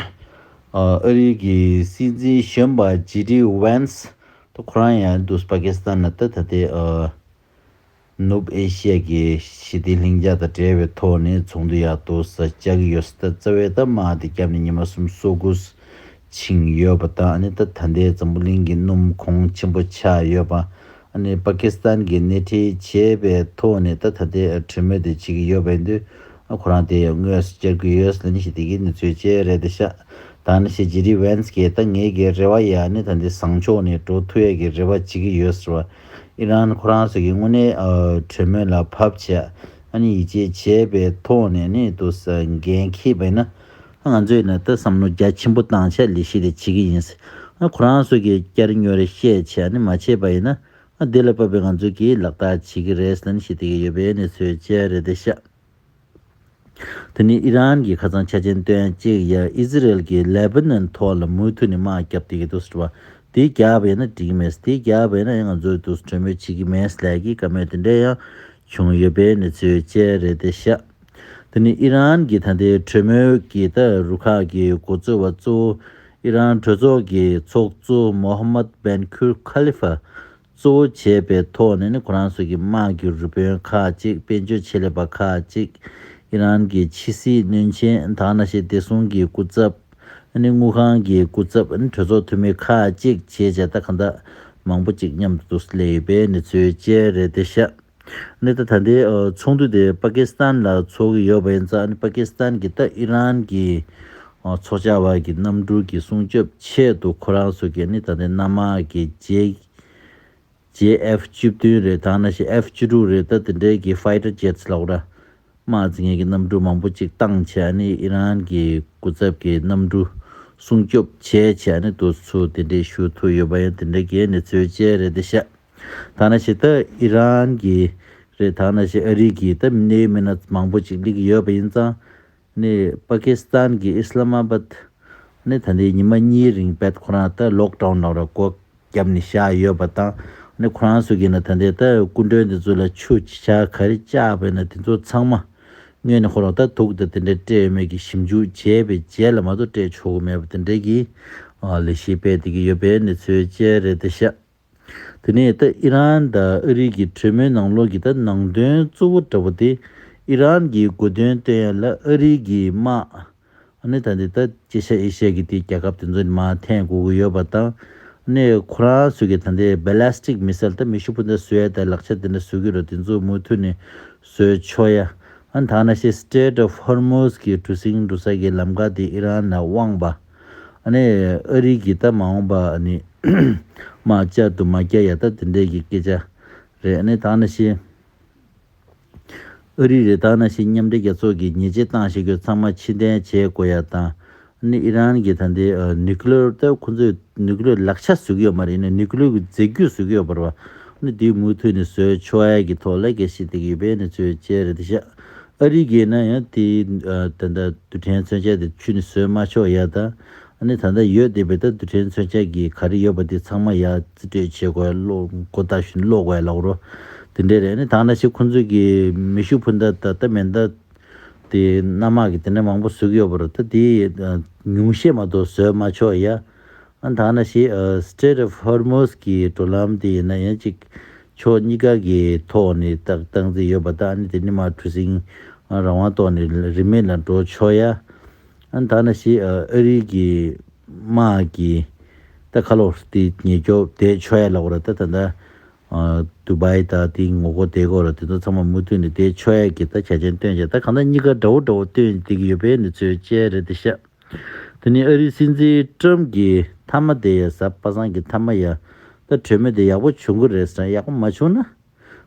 ཨ་རི་གི་སྲིད་འཛིན་གཞོན་པ་ཇེ་ཌི་ཝན་སི་ད་ཁོ་རང་ཡང་འདུག་པ་ཀི་སི་ཐན་ལ་ད་ད་ལྟའི་ཨ་ནུབ་ཨེ་ཤི་ཡ་གི་ཞི་བདེ་ལྷིང་འཇགས་དང་འབྲེལ་བའི་ཐོག་ནས་ཚོགས་འདུ་ཡག་ཏུ་ས་བཅར་གྱི་ཡོད་ས། ད་རྩ་བའི་ད་དམག་དེ་བརྒྱབ་ནས་ཉི་མ་གསུམ་སོ་དགུ་ཕྱིན་ཡོད་པ་དང་། ཨ་ནི་ད་ད་ལྟའི་འཛམ་བུ་གླིང་གི་སྣུམ་གོང་ཆེན་པོ་ཆགས་ཡོད་པ། ཨ་ནི་པ་ཀི་སི་ཐན་གྱིས་སྣེ་ཁྲིད་བྱས་པའི་ཐོག་ནས་ད་ད་ལྟའི་གྲོས་མོལ་དེ་བྱེད་ཀྱི་ཡོད་པ་ཡིན་དུས། ཨ་ཁོ་རང་དེ་ཡང་དངོས་སུ་བཅར་གྱི་ཡོད་ཟེར་ནས་ཞེས་དེ་གའི་གནས་ཚུལ་བཅས་རེད་དེ་ཤག་ད་ནི་ཞེས་ཇེ་ཌི་ཝན་སི་གིས་ད་ངེད་ཀྱི་རེ་བ་ཡ་ནི་ད་འདི་བཟང་ཕྱོགས་ནས་འགྲོ་ཐུབ་ཡས་ཀྱི་རེ་བ་བྱེད་ཀྱི་ཡོད་ཟེར་བ། ཨི་རན་ཁོ་རང་ཚོ་གིས་དངོས་གནས་ཨ་གྲོས་མོལ་ལ་བབས་བྱས། ཨ་ནི་ཡིད་ཆེས་བྱས་པའི་ཐོག་ནས་ནི་དུ་ས་འགན་འཁྱེར་བ་ཡིན་ན། ང་ཚོས་ནི་ད་བསམ་བློ་རྒྱ་ཆེན་པོ་བཏང་བྱས་ལས་གཞི་དེ་བྱེད་ཀྱི་ཡིན། ཨ་ཁོ་རང་ཚོ་གིས་བསྐྱར་ཉོ་རེ་བཤད་བྱས་ནི་མ་བྱས་པ་ཡིན་ན། ཨ་དེ་ལ་བབས་པའི་ང་ཚོ་གིས་ལག་བསྟར་བྱེད་ཀྱི་རེད་ཟེར་ནས་བཤད་བསྡད་ཀྱི་ཡོད་པའི་གནས་ཚུལ་བཅས་རེད་དེ་ཤག་དེ་ནི་ཨི་རན་གྱིས་ཁ་སང་འཆར་ཅན་བཏོན་གཅིག་ཡ་ཨི་ཟི་རེལ་གྱིས་ལེ་བྷ་ནན་ཐོག་ལ་མུ་མཐུད་ནས་དམག་བརྒྱབ་བསྡད་ཀྱི་འདུག་ཟེར་བ། དེ་རྒྱག་པ་ཡིན་ན་འགྲིག་གི་མེད། དེ་རྒྱག་པ་ཡིན་ན་ཡང་ང་ཚོས་འདུག་གྲོས་མོལ་བྱེད་ཀྱི་མེད་ཟེར་ལབ་ཀྱི་བཀའ་མོལ་དེ་འདྲ་ཡང་བྱུང་ཡོད་པའི་གནས་ཚུལ་བཅས་རེད་དེ་ཤག་དེ་ནི་ཨི་རན་གྱི་ད་ལྟའི་གྲོས་མོལ་གྱི་ད་རུ་ཁག་གི་འགོ་གཙོ་བ་གཙོ་བོ་ཨི་རན་གྲོས་ཚོགས་ཀྱི་ཚོགས་གཙོ་མོ་ཧམ་མད་བན་ཁུར་ཁ་ལི་ཧྥ་གཙོ་བོ་བྱས་པའི་ཐོག་ནས་ནི་ཁོ་རང་ཚོ་གི་དམག་གི་རུ་དཔོན་ཁག་ཅིག་དཔལ་འབྱོར་ཆེད་ལས་པ་ཁག་ཅིག་ཨི་རན་གྱི་ཕྱི་སྲིད་བློན་ཆེན་དང་ནང་བཞིན་བདེ་སྲུང་གི་སྐུ་ཚབ། ཨ་ནི་དངུལ་ཁང་གི་སྐུ་ཚབ། ཨ་ནི་གྲོས་ཚོགས་འཐུས་མི་ཁག་ཅིག་བྱས་བྱས་ད་གང་ལྟར་མང་པོ་ཅིག་མཉམ་དུ་སླེབས་ཡོད་པའི་གནས་ཚུལ་བཅས་རེད་དེ་ཤག་ཨ་ནི་ད་ད་ལྟའི་ཨ་ཚོགས་འདུ་དེ་པ་ཀི་སི་ཐན་ལ་ཚོགས་ཀྱི་ཡོད་པ་ཡིན་ཙང་། ཨ་ནི་པ་ཀི་སི་ཐན་གྱི་ད་ཨི་རན་གྱི་ཨ་ཚོགས་བཅར་བ་གི་གནམ་གྲུ་གི་སྲུང་སྐྱོབ་ཆེད་དུ་ཁོ་རང་ཚོ་གི་ཨ་ནི་ད་ལྟའི་གནམ་དམག་གི་ཇེ་ཇེ་ཨེཕ་བཅུ་བདུན་རེད། ད་ནང་བཞིན་ཨེཕ་བཅུ་དྲུག་རེད། ད་དེ་འདྲའི་གི་ཕའི་ཊར་ཇེ་ཊི་སི་ལབ་ར། དམག་འཛིང་མཁན་གྱི་གནམ་གྲུ་མང་པོ་ཅིག་བཏང་བྱས་ནི་ཨི་རན་གྱི་སྐུ་ཚབ་ཀྱི་གནམ་གྲུ་སྲུང་སྐྱོབ་བྱས་བྱས་ནི་དུ་ཚུར་དེ་འདྲའི་ཞུ་ཐུབ་ཡོད་པ་ཡང་དེ་འདྲའི་གི་གནས་ཚུལ་བཅས་རེད་དེ་ཤག་ད་ནང་བཞིན་ད་ཨི་རན་གྱི་རེད། ད་ནང་བཞིན་ཨ་རི་གི་ད་གནད་ཡོད་མི་སྣ་མང་པོ་ཅིག་སླེབས་ཀྱི་ཡོད་པ་ཡིན་ཙང་། ནི་པ་ཀི་སི་ཐན་གྱི་ཨི་སི་ལ་མ་བཱད་ནི་ད་ལྟའི་ཉི་མ་གཉིས་རིང་བད་ཁོ་རང་ད་ལོག་ཌའུན་ནང་ར་སྒོ་བརྒྱབ་ནས་བཞག་ཡོད་པ་དང་། ནི་ཁོ་རང་ཚོ་གིས་ནི་ད་ལྟའི་ད་སྐུ་མགྲོན་དེ་ཚོ་ལ་ཆུ་ཇི་ཆ་ག་རེ་བཅག་པ་ཡིན་ན་དེ་ཚོ་ཚང་མ་སྔོན་ནས་ཁོ་རང་ད་དུག་དང་དེ་འདྲ་སྤྲད་ཡོད་མེད་ཀྱི་ཞིབ་འཇུག་བྱས་པའི་རྗེས་ལ་མ་གཏོགས་སྤྲད་ཆོག་གི་མེད་པ་དེ་འདྲའི་གི་ལས་གཞི་སྤེལ་བསྡད་ཀྱི་ཡོད་པའི་གནས་ཚུལ་བཅས་རེད་དེ་ཤག་དེ་ནས་ད་ཨི་རན་དང་ཨ་རི་གི་གྲོས་མོལ་ནང་ལོགས་ཀྱི་ད་ནང་དོན་གཙོ་བོ་འདྲ་པོ་དེ། ཨི་རན་གྱི་དགོས་འདུན་བཏོན་ཡ་ལ་ཨ་རི་གི་དམག་ཨ་ནི་ད་འདི་ད་ཅེ་ཤ་ཨེ་ཤ་གི་དེ་རྒྱལ་ཁབ་དེ་ཚོ་ནི་མར་འཐེན་དགོས་ཀྱི་ཡོད་པ་དང་། ཨ་ནི་ཁོ་རང་ཚོ་གི་ད་འདི་བེ་ལེ་སི་ཊིག་མི་སེལ་ད་མེ་ཤུགས་འཕུར་མདའ་བཟོ་ཡ་ད་ལག་ཆ་དེ་འདྲ་བཟོ་གི་རོ། དེ་ཚོ་མུ་མཐུད་ནས་བཟོས་ཆོག་ཡ། ཨ་ནི་ད་ནང་བཞིན་Strait of Hormuz གི་གྲུ་གཟིངས་འགྲོ་ས་གི་ལམ་ཁ་དེ་ཨི་རན་ལ་དབང་བ། ཨ་ནི་ཨ་རི་གི་ད་མ་འོངས་པ་ཨ་ནི་དམག་བཅའ་དུ་མ་བརྒྱབ་ཡ་ད་དེ་འདྲའི་གི་སྐད་ཆ་རེད། ཨ་ནི་ད་ནང་བཞིན་ཨ་རི་རེད། ད་ནང་བཞིན་མཉམ་འབྲེལ་རྒྱལ་ཚོགས་ཀྱི་ཉེས་ཆད་བཏང་བཞག་རྒྱུ་ཚང་མ་ཕྱིར་འཐེན་བྱེད་དགོས་ཡ་དང་། ཨ་ནི་ཨི་རན་གྱི་ད་ལྟའི་ཨ་ནིའུ་ཀི་ལི་ཡར་ད་ཁོང་ཚོས་ནིའུ་ཀི་ལི་ཡར་ལག་ཆ་བཟོ་གི་ཡོད་མ་རེད། ཡིན་ནའི་ནིའུ་ཀི་ལི་ཡར་གྱི་རྫས་རྒྱུ་བཟོ་གི་ཡོད་པ་རེད་བ། ཨ་ནི་དེ་མུ་མཐུད་ནས་བཟོས་ཆོག་ཡ་གི་ཐོག་ལ་སྐད་ཆ་བཤད་བསྡད་ཀྱི་ཡོད་པའི་གནས་ཚུལ་བཅས་རེད་དེ་ཤག་ཨ་རི་གིས་ན་ཡང་དེ་ཨ་ད་ལྟ་རྡུལ་ཕྲན་མཚོན་ཆ་དེ་ཕྱིར་ནས་བཟོས་མ་ཆོག་ཡ་དང་། ཨ་ནི་ད་ལྟ་ཡོད་བསྡད་པའི་ད་རྡུལ་ཕྲན་མཚོན་ཆ་གི་ག་རེ་ཡོད་པ་དེ་ཚང་མ་ཡར་རྩིས་སྤྲོད་བྱེད་དགོས་ཡ། གློག་མགོ་བཏགས་ཤིང་སློག་དགོས་ཡ་ལབ་རོ། དེ་འདྲ་རེད། ཨ་ནི་ད་ནང་བཞིན་ཁོང་ཚོ་གི་མེ་ཤུགས་འཕུར་མདའ་ད་ལྟ་མེ་མདའ་དེ་གནམ་དམག་གི་དེ་འདྲ་མང་པོ་བཟོ་གི་ཡོད་པ་རེད། ད་དེ་ཨ་ཉུང་ཤས་མ་གཏོགས་བཟོས་མ་ཆོག་ཡ། ཨ་ནི་ད་ནང་བཞིན་ཨ་Strait of Hormuz གི་འགྲོ་ལམ་དེ་ཡིན་ན་ཡང་ཅིག་ཕྱོགས་གཉིས་ཀ་གི་ཐོག་ནས་ཏག་སྟངས་ཅིག་ཡོད་པ་དང་། ཨ་ནི་དེ་ནས་མར་གྲུ་གཟིངས་ཨ་རང་དབང་ཐོག་ནས་རིན་མེད་ལ་འགྲོ་ཆོག་ཡ། ཨ་ནི་ད་ནང་བཞིན་ཨ་ཨ་རི་གི་དམག་གི་ད་ཁ་ལོ་དེ་ཉེན་སྐྱོབ་བསྡད་ཆོག་ཡ་ལབ་པ་རེད། ད་ད་ལྟ་ཨ་དུ་བྷའི་ད་དེ་ངོ་རྒོལ་བསྡད་ཀྱི་ཡོད་རེད། དེ་ཚོ་ཚང་མ་མུ་མཐུད་ནས་བསྡད་ཆོག་ཡ་གི་ད་བྱ་བྱེད་སྟོན་བྱས། ད་གང་ལྟར་གཉིས་ཀ་འདྲ་བོ་འདྲ་བོ་སྟོན་བསྡད་ཀྱི་ཡོད་པའི་གནས་ཚུལ་བཅས་རེད་དེ་ཤག་དེ་ནས་ཨ་རིའི་སྲིད་འཛིན་ཀྲམ་གྱིས་མཐའ་མ་དེ་ཡ་གཟའ་པ་སངས་ཀྱི་མཐའ་མ་ཡ་ད་གྲོས་མོལ་དེ་ཡག་པོ་བྱུང་གི་རེད་ཟེར། ཡག་པོ་མ་བྱུང་ན་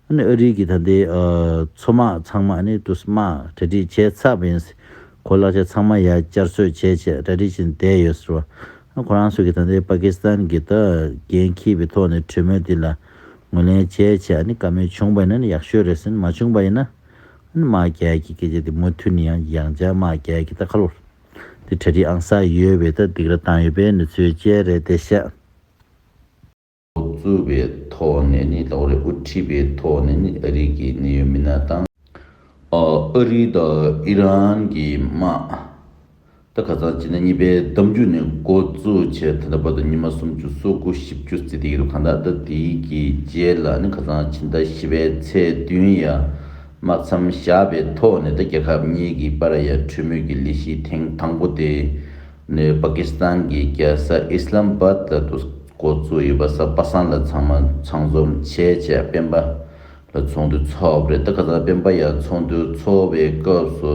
ཨ་ནི་ཨ་རི་གི་ད་ལྟའི་ཨ་མཚོ་དམག་ཚང་མ་ཨ་ནི་དུ་དམག་གྲ་སྒྲིག་བྱས་ཚར་བ་ཡིན། གོ་ལག་ཆ་ཚང་མ་ཡ་བསྐྱར་གསོ་བྱས་བྱས་གྲ་སྒྲིག་བྱས་བསྡད་ཡོད་ཟེར་བ། ཨ་ཁོ་རང་ཚོ་གི་ད་ལྟའི་པ་ཀི་སི་ཐན་གྱི་ད་འགན་འཁྱེར་བའི་ཐོག་ནས་གྲོས་མོལ་འདི་ལ་ངོས་ལེན་བྱས་བྱས་ཨ་ནི་བཀའ་མོལ་བྱུང་བ་ཡིན་ན་ནི་ཡག་ཤོས་རེད་ཟེར། མ་བྱུང་བ་ཡིན་ན་ཨ་ནི་དམག་རྒྱག་གི་སྐད་ཆ་དེ་མུ་མཐུད་ནས་ཡང་ཡང་བསྐྱར་དམག་རྒྱག་གི་ད་ཁ་ལོ། དེ་གྲ་སྒྲིག་ཨང་གསར་ཡོད་པའི་ད་སྡིགས་ར་བཏང་ཡོད་པའི་གནས་ཚུལ་བཅས་རེད་དེ་ཤག་འགོ་བཙུགས་པའི་ཐོག་ནས་ནི་ལོག་རེ་དབུ་ཁྲིད་པའི་ཐོག་ནས་ནི་ཨ་རི་གི་གནད་ཡོད་མི་སྣ་དང་། ཨ་ཨ་རི་དང་ཨི་རན་གྱི་དམག་ད་ཁ་སང་ཕྱི་ཟླ་གཉིས་པའི་ཟླ་མཇུག་ནས་འགོ་བཙུགས་བྱས་ད་ལྟ་བར་དུ་ཉི་མ་སུམ་ཅུ་སོ་དགུ་བཞི་བཅུ་ཟིན་བསྡད་ཀྱི་འདུག་གང་ལྟར་ད་དེའི་གི་རྗེས་ལ་ནི་ཁ་སང་ཕྱི་ཟླ་བཞི་པའི་ཚེས་བདུན་ཡ་དམག་མཚམས་བཞག་པའི་ཐོག་ནས་ད་རྒྱལ་ཁབ་གཉིས་ཀྱི་བར་ཡ་གྲོས་མོལ་གྱི་ལས་གཞི་ཐེངས་དང་པོ་དེ་ནས་པ་ཀི་སི་ཐན་གྱི་རྒྱལ་ས་ཨི་སི་ལམ་བཱད་ལ་དུ་འགོ་བཙུགས་ཡོད་པ་གཟའ་པ་སངས་ལ་ཚང་མ་ཚང་འཛོམས་བྱས་བྱས་སྤེན་པ་ལ་ཚོགས་འདུ་ཚོགས་པ་རེད། ད་ཁ་སང་སྤེན་པ་ཡ་ཚོགས་འདུ་ཚོགས་པའི་སྐབས་སུ་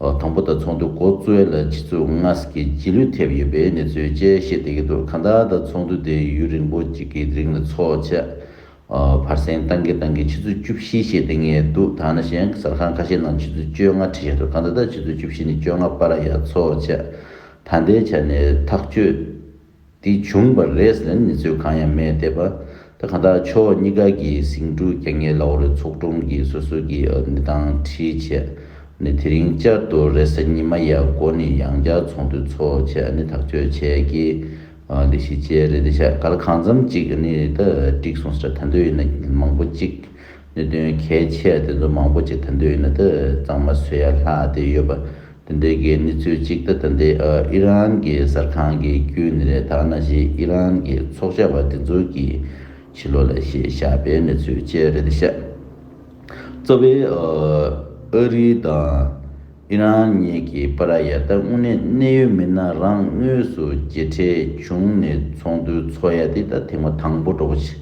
ཨ་དང་པོ་ད་ཚོགས་འདུ་འགོ་བཙུགས་ཡ་ལ་ཆུ་ཚོད་ལྔ་གི་རྗེས་ལུས་ཐེབས་ཡོད་པའི་གནས་ཚུལ་བཅས་བཤད་བསྡད་ཀྱི་འདུག་གང་ལྟར་ད་ཚོགས་འདུ་དེ་ཡུན་རིང་པོ་ཅིག་གི་རིང་ལ་ཚོགས་བྱས། ཨ་བར་སེང་བཏང་གི་བཏང་གི་ཆུ་ཚོད་བཅུ་བཞི་བཤད་དེ་ངས་འདུག་ད་ནི་གཞན་གསར་ཁང་ཁ་ཤས་ནང་ཆུ་ཚོད་བཅོ་ལྔ་བྲིས་བཞག་འདུག་གང་ལྟར་ད་ཆུ་ཚོད་བཅུ་བཞི་ནས་བཅོ་ལྔ་བར་ཡ་ཚོགས་བྱས། ད་ལྟའི་ཆ་ནས་ཐག་གཅོད་དེ་བྱུང་བ་རེད་ཟེར་ནས་གནས་ཚུལ་གང་ཡང་མེད་བསྡད་པ། ད་གང་ལྟར་ཕྱོགས་གཉིས་ཀ་གི་ཟིང་འཁྲུག་རྒྱག་མཁན་ལ་འོ་རེ་ཚོགས་དྲུང་གི་སོ་སོ་གི་ཨ་གནས་སྟངས་ཁྲིད་བྱས་ནས་དེ་རིང་བསྐྱར་དུ་རེས་གཟའ་ཉི་མ་ཡ་འགོ་ནས་ཡང་བསྐྱར་ཚོགས་འདུ་ཚོགས་བྱས་ནས་ཐག་གཅོད་བྱས་ཀྱི་ཨ་ལས་གཞི་བཅས་རེད་དེ་ཤག་ག་ལ་གང་འཚམ་ཅིག་ནི་ད་འགྲིག་སོང་ཟེར། ད་དུང་ཡིན་ན་མང་པོ་ཅིག་གནད་དོན་གལ་ཆེ་དེ་ཚོ་མང་པོ་ཅིག་ད་དུང་ཡིན་ན་ད་གཙང་མ་བཟོ་ཡ་ལྷག་བསྡད་ཡོད་པ། དེ་འདྲའི་གི་གནས་ཚུལ་གཅིག་ད་ད་ལྟའི་ཨ་ཨི་རན་གྱི་གསར་ཁང་གི་བརྒྱུད་ནས་རེད། ད་ནང་བཞིན་ཨི་རན་གྱི་ཚོགས་བཅར་བ་དེ་ཚོ་གི་ཕྱི་ལོགས་ལ་བཤད་བཞག་པའི་གནས་ཚུལ་བཅས་རེད་ཤག་རྩ་བའི་ཨ་ཨ་རི་དང་ཨི་རན་གཉིས་ཀྱི་བར་ཡ་ད་དངོས་གནས་གནད་ཡོད་མི་སྣ་རང་དངོས་སུ་མཇལ་འཕྲད་བྱུང་ནས་ཚོགས་འདུ་ཚོགས་ཡ་དེ་ད་ཐེངས་མ་དང་པོ་འགྲོ་བ་ཆེ།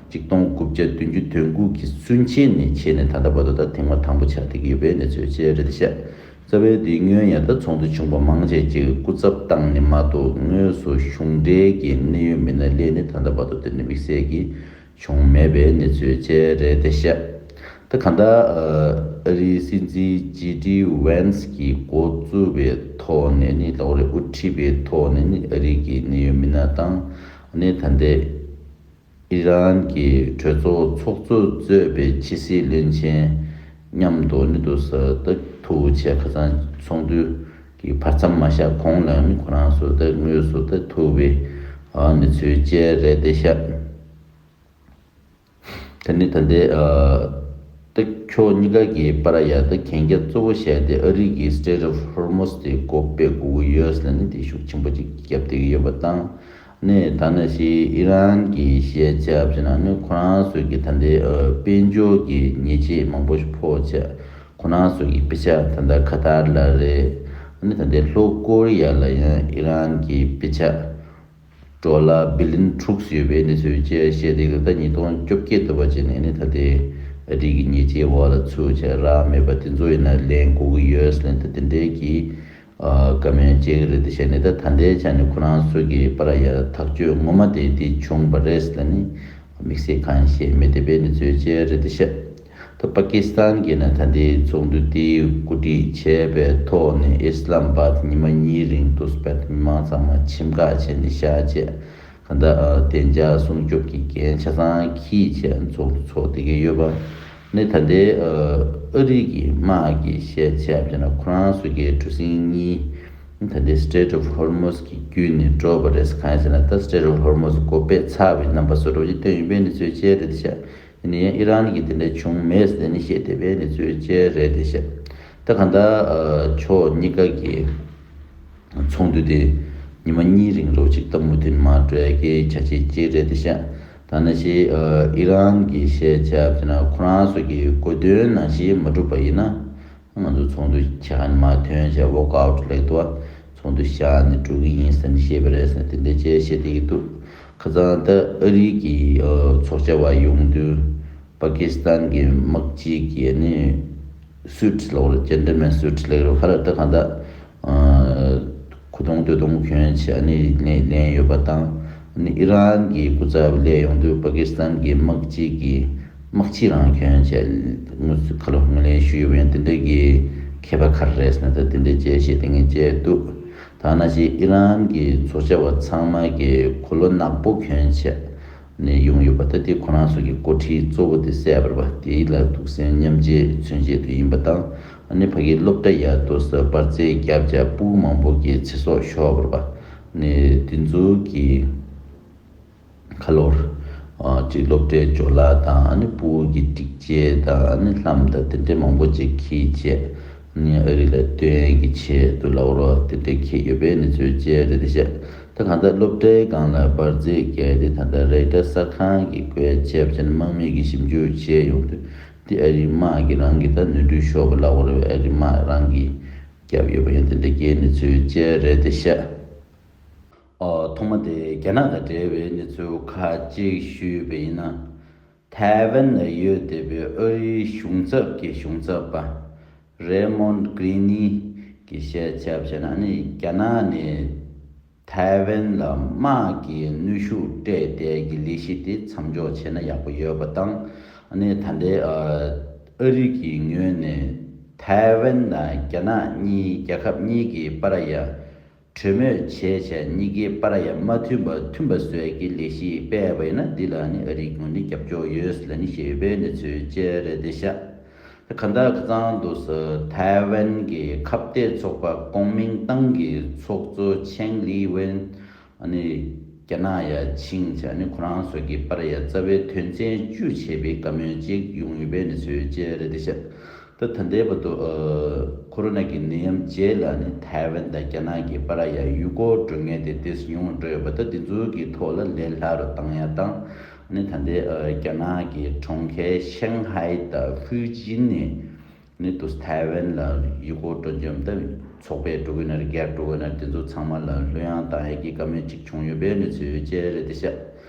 ཆིག་སྟོང་དགུ་བརྒྱ་བདུན་ཅུ་དོན་དགུ་གི་ཚུན་ཆད་ནས་བྱས་ནས་ད་ལྟ་བར་དུ་ད་ཐེངས་མ་དང་པོ་ཆགས་བསྡད་ཀྱི་ཡོད་པའི་གནས་ཚུལ་བཅས་རེད་ཤག་རྩ་བའི་དེ་སྔོན་ཡང་ད་ཚོགས་འདུ་བྱུང་བ་མང་ཆེ་ཅིག་སྐུ་ཚབ་བཏང་ནས་མ་གཏོགས་དངོས་སུ་གཞུང་འབྲེལ་གྱི་གནད་ཡོད་མི་སྣ་སླེབས་ནས་ད་ལྟ་བར་དུ་དེ་འདྲ་དམིགས་བསལ་གྱི་བྱུང་མེད་པའི་གནས་ཚུལ་བཅས་རེད་ཤག་ད་གང་ལྟར་ཨ་རིའི་སྲིད་འཛིན་ཇེ་ཌི་ཝན་སི་གིས་འགོ་བཙུགས་པའི་ཐོག་ནས་ནི་ལོག་རེ་དབུ་ཁྲིད་པའི་ཐོག་ནས་ནི་ཨ་རི་གི་གནད་ཡོད་མི་སྣ་དང་ནི་ད་ལྟའི་ཨི་རན་གྱི་གྲོས་ཚོགས་ཚོགས་གཙོ་གཙོས་པའི་ཕྱི་སྲིད་བློན་ཆེན་མཉམ་དུ་ནི་འདུག་ས་ད་ཐུག་བྱས་ཁ་སང་ཚོགས་འདུ་གི་བར་མཚམས་མ་བཞག་གོང་ལ་ནི་ཁོ་རང་ཚོ་ད་དངོས་སུ་ད་ཐུག་པའི་ཨ་གནས་ཚུལ་བཅས་རེད་ཤག་དེ་ནི་ད་ལྟའི་ཨ་ད་ཕྱོགས་གཉིས་ཀ་གི་བར་ཡ་ད་གན་རྒྱ་གཙོ་བོ་བཤད་དེ་ཨ་རི་གི་Strait of Hormuz དེ་སྒོ་ཕྱེ་དགོས་ཀྱི་ཡོད་ཟེར་ནས་དེ་ཤུགས་ཆེན་པོ་ཅིག་བརྒྱབ་བསྡད་ཀྱི་ཡོད་པ་དང་། ནས་ད་ནང་བཞིན་ཨི་རན་གྱི་བཤད་བྱ་བྱས་ན་ནི་ཁོ་རང་ཚོ་གི་ད་ལྟའི་ཨ་དཔལ་འབྱོར་གྱི་ཉེས་ཆད་མང་པོ་ཞིག་ཕོག་བྱས། ཁོ་རང་ཚོ་གི་དཔེ་ཆ་ད་ལྟ་ཁ་ཏར་ལ་རེད། ཨ་ནི་ད་ལྟའི་ལྷོ་ཀོ་རི་ཡ་ལ་ཡང་ཨི་རན་གྱི་དཔེ་ཆ་ཌོ་ལར་བི་ལིན་དྲུག་ཡོད་པའི་གནས་ཚུལ་བཅས་བཤད་དེ་ད་ཉིས་སྟོང་བཅོ་བརྒྱད་དུ་བ་བྱས་ནས་ནི་ད་ལྟའི་ཨ་རི་གི་ཉེས་ཆད་འོག་ལ་ཚུད་བྱས་རག་མེད་པ་དེ་ཚོ་ཡིན་ན་ལེན་དགོས་ཀྱི་ཡོད་ཟེར་ནས་ད་དེ་འདྲའི་གི་ཨ་བཀའ་མོལ་བྱེད་ཀྱི་རེད་དེ་བཤད་ནས་ད་ད་ལྟའི་ཆ་ནས་ཁོ་རང་ཚོ་གི་བར་ཡ་ཐག་གཅོད་ངོ་མ་དེ་དེ་བྱུང་བ་རེད་ཟེར་ནས་དམིགས་བསལ་གང་བཤད་མེད་དེ་བའི་གནས་ཚུལ་བཅས་རེད་དེ་བཤད། ད་པ་ཀི་སི་ཐན་གྱིས་ནི་ད་ལྟའི་ཚོགས་འདུ་དེ་གོ་སྒྲིག་བྱས་པའི་ཐོག་ནས་ཨི་སི་ལམ་བྷ་དི་ཉི་མ་གཉིས་རིང་དུ་སྤེལ་མི་མང་ཚང་མ་ཆེམས་ཁག་བྱས་ནས་བཞག་བྱས། གང་ལྟར་ཨ་བདེ་འཇགས་སྲུང་སྐྱོབ་ཀྱི་འགན་ཆ་ཚང་འཁྱེར་བྱས་ཚོགས་འདུ་ཚོགས་བསྡད་ཀྱི་ཡོད་པ། ནི་ད་ལྟའི་ཨ་ཨ་རི་གི་དམག་གི་བཤད་བྱས་པ་བྱས་ན་ཁོ་རང་ཚོ་གི་གྲུ་གཟིངས་གཉིས་ད་ལྟའི་Strait of Hormuz གི་བརྒྱུད་ནས་འགྲོ་བ་རེད། གང་ཡིན་ཟེར་ན་ད་Strait of Hormuz སྒོ་ཕྱེ་ཚར་བའི་རྣམ་པ་བཟོ་འདྲ་ཅིག་སྟོན་ཡོད་པའི་གནས་ཚུལ་བཅས་རེད་ཤག་ཡིན་ན་ཡང་ཨི་རན་གྱིས་དེ་འདྲ་བྱུང་མེད་ཟེར་ནས་བཤད་བསྡད་པའི་གནས་ཚུལ་བཅས་རེད་དེ་ཤག་ད་གང་ལྟར་ཨ་ཕྱོགས་གཉིས་ཀ་གི་ཚོགས་འདུ་དེ་ཉི་མ་གཉིས་རིང་རོགས་གཅིག་ལྟ་མུ་མཐུད་མར་འགྲོ་ཡ་གི་བྱ་བྱེད་ཅིག་རེད་དེ་ཤག་ད་ནང་བཞིན་ཨ་ཨི་རན་གྱིས་བཤད་བྱ་བྱས་ན་ཁོ་རང་ཚོ་གི་དགོས་འདུན་ནང་བཞིན་མ་འགྲུབ་པ་ཡིན་ན། ང་ཚོ་ཚོགས་འདུ་བྱ་མ་ཐོན་བྱས་walk out ལེགས་འདུག་ཚོགས་འདུ་བཞག་ནས་འགྲོ་གི་ཡིན་ཟེར་ནས་བཤད་པ་རེད་ཟེར་ནས་དེ་འདྲ་བཅས་བཤད་བསྡད་ཀྱི་འདུག་ཁ་སང་ད་ཨ་རི་གི་ཨ་ཚོགས་བཅར་བ་ཡོང་དུས་པ་ཀི་སི་ཐན་གྱི་དམག་སྤྱི་གི་ནི་སུད་ལོག་ལ་ཇེན་ཊལ་མེན་སུད་ལེགས་རོ་ཁ་ལ་ད་གང་ད་ཨ་ཁུ་སྟོང་སྟོད་སྟོང་གྱོན་བྱས་ནི་ལེན་ལེན་ཡོད་པ་དང་། ནི་ཨི་རན་གྱི་སྐུ་ཚབ་སླེབས་ཡོང་དུས་པ་ཀི་སི་ཐན་གྱི་དམག་སྤྱི་གི་དམག་སྤྱི་རང་གྱོན་བྱས་དངོས་སུ་ཁ་ལོ་ངོས་ལེན་ཞུས་ཡོད་པ་ཡིན། དེ་འདྲ་གི་ཁྱད་པར་ག་རེ་རེད་ཟེར་ན་ད་དེ་འདྲ་བཅས་བཤད་དེ་ངས་བཅས་འདུག་ད་ནང་བཞིན་ཨི་རན་གྱི་ཚོགས་བཅར་བ་ཚང་མ་གི་གོས་ལོ་ནག་པོ་གྱོན་བྱས་ནས་ཡོང་ཡོད་པ་ད་དེ་ཁོ་རང་ཚོ་གི་འགོ་ཁྲིད་གཙོ་བོ་དེ་གསལ་བར་བ་དེ་ལ་གདུང་སེམས་མཉམ་སྐྱེད་མཚོན་ཆེད་དུ་ཡིན་པ་དང་། ཨ་ནི་ཕ་གིའི་སློབ་གྲྭ་ཡ་དོ་ས་པར་རྩེ་རྒྱབ་བྱ་སྤུ་མང་པོ་གི་ཚེ་སྲོག་ཤོར་བར་པ། ནི་དེ་ཚོ་གི་ཁ་ལོར། ཨ་ཅིག་སློབ་གྲྭའི་ཇོ་ལ་དང་ཨ་ནི་སྤུ་གི་སྒྲིག་ཆས་དང་ཨ་ནི་ལྷམ་དང་དེ་འདྲའི་མང་པོ་ཅིག་འཁྱེར་བྱས། ནི་ཨ་རི་ལ་སྟོན་གྱི་ཆེད་དུ་ལའོ་རོ་དེ་འདྲའི་འཁྱེར་ཡོད་པའི་གནས་ཚུལ་བཅས་རེད་ཤག་ད་གང་ལྟར་སློབ་གྲྭའི་སྒང་ལ་པར་རྩེ་བརྒྱབ་སྟེ་ད་ལྟ་རེ་ཏར་གསར་ཁང་གི་བཀོད་བྱས་པ་བྱས་ན་དམག་མི་གིས་ཞིབ་འཇུག་བྱས་ཡོང་དུས། དེ་ཨ་རིའི་དམག་གིས་རང་གི་ད་ནོར་འཁྲུལ་ཤོར་བ་ལབ་དགོས་རེད་པས། ཨ་རིའི་དམག་རང་གིས་བརྒྱབ་ཡོད་པ་ཡིན། དེ་འདྲ་སྐྱེས་ནས་ཚུལ་བཅས་རེད་དེ་ཤག་ཨོ་ཐོག་མ་དེ་རྒྱ་ནག་དང་འབྲེལ་བའི་གནས་ཚུལ་ཁག་ཅིག་ཞུས་པ་ཡིན་ན། ཐའེ་ཝན་ལ་ཡོད་བསྡད་པའི་ཨ་རིའི་གཞུང་ཚབ་ཀྱི་གཞུང་ཚབ་པ་རེ་མོན་གྷི་རི་ནི་གིས་བཤད་བྱས་པ་བྱས་ན་ནི་རྒྱ་ནག་ནས། ཐའེ་ཝན་ལ་དམག་གི་གནོན་ཤུགས་སྤྲད་དེ་གི་ལས་གཞི་དེ་མཚམས་འཇོག་བྱས་ན་ཡག་པོ་ཡོད་པ་དང་། ཨ་ནི་ད་ལྟའི་ཨ་ཨ་རི་གི་ངོས་ནས་ཐའེ་ཝན་དང་རྒྱ་ནག་གཉིས་རྒྱལ་ཁབ་གཉིས་ཀྱི་བར་ཡ་གྲོས་མོལ་བྱས་བྱས་གཉིས་ཀའི་བར་ཡ་མ་མཐུན་པ་མཐུན་པ་བཟོས་ཀྱི་ལས་གཞི་སྤེལ་བ་ཡིན་ན། འདི་ལ་ནི་ཨ་རིའི་ངོས་ནས་རྒྱབ་སྐྱོར་ཡོད་ལབ་ནི་ཞེས་པའི་གནས་ཚུལ་བཅས་རེད་དེ་ཤག་གང་ལྟར་ཁ་སང་དུས་སུ་ཐའེ་ཝན་གྱི་ཁ་གཏད་ཚོགས་པ་ཀོང་མིང་ཏང་གི་ཚོགས་གཙོ་ཆེང་ལི་ཝེན་ཨ་ནི་རྒྱ་ནག་ཡ་ཕྱིན་བྱས་ནི་ཁོ་རང་ཚོ་གི་བར་ཡ་རྩ་བའི་དོན་ཚན་བཅུ་བྱས་པའི་བཀའ་མོལ་ཅིག་ཡོང་ཡོད་པའི་གནས་ཚུལ་བཅས་རེད་དེ་ཤག་ད་ད་ལྟའི་བར་དུ་ཨ་ཁོ་རོ་ན་གི་ནད་ཡམས་རྗེས་ལ་ནི་ཐའེ་ཝན་དང་རྒྱ་ནག་གི་བར་ཡ་ཡུལ་སྐོར་མགྲོན་གཉེར་དེ་དེ་ཡོང་འགྲོ་ཡོད་པ། ད་དེ་ཚོ་གི་ཐོག་ལ་ལས་སླ་རུ་བཏང་ཡ་དང་། ནི་ད་ལྟའི་ཨ་རྒྱ་ནག་གི་གྲོང་ཁྱེར་ཤང་ཧའེ་དང་ཧྥུའུ་ཅིན་ནས་ནི་དུ་ཐའེ་ཝན་ལ་ཡུལ་སྐོར་སྤྲོ་འཆམ་ད་ཚོགས་པས་འགྲོ་གི་ན་རེད། སྒེར་འགྲོ་གི་ན་རེད། དེ་ཚོ་ཚང་མ་ལ་ལྷོད་ཡངས་བཏང་ཡས་ཀྱི་བཀའ་མོལ་ཅིག་བྱུང་ཡོད་པའི་གནས་ཚུལ་བཅས་རེད་དེ་ཤག་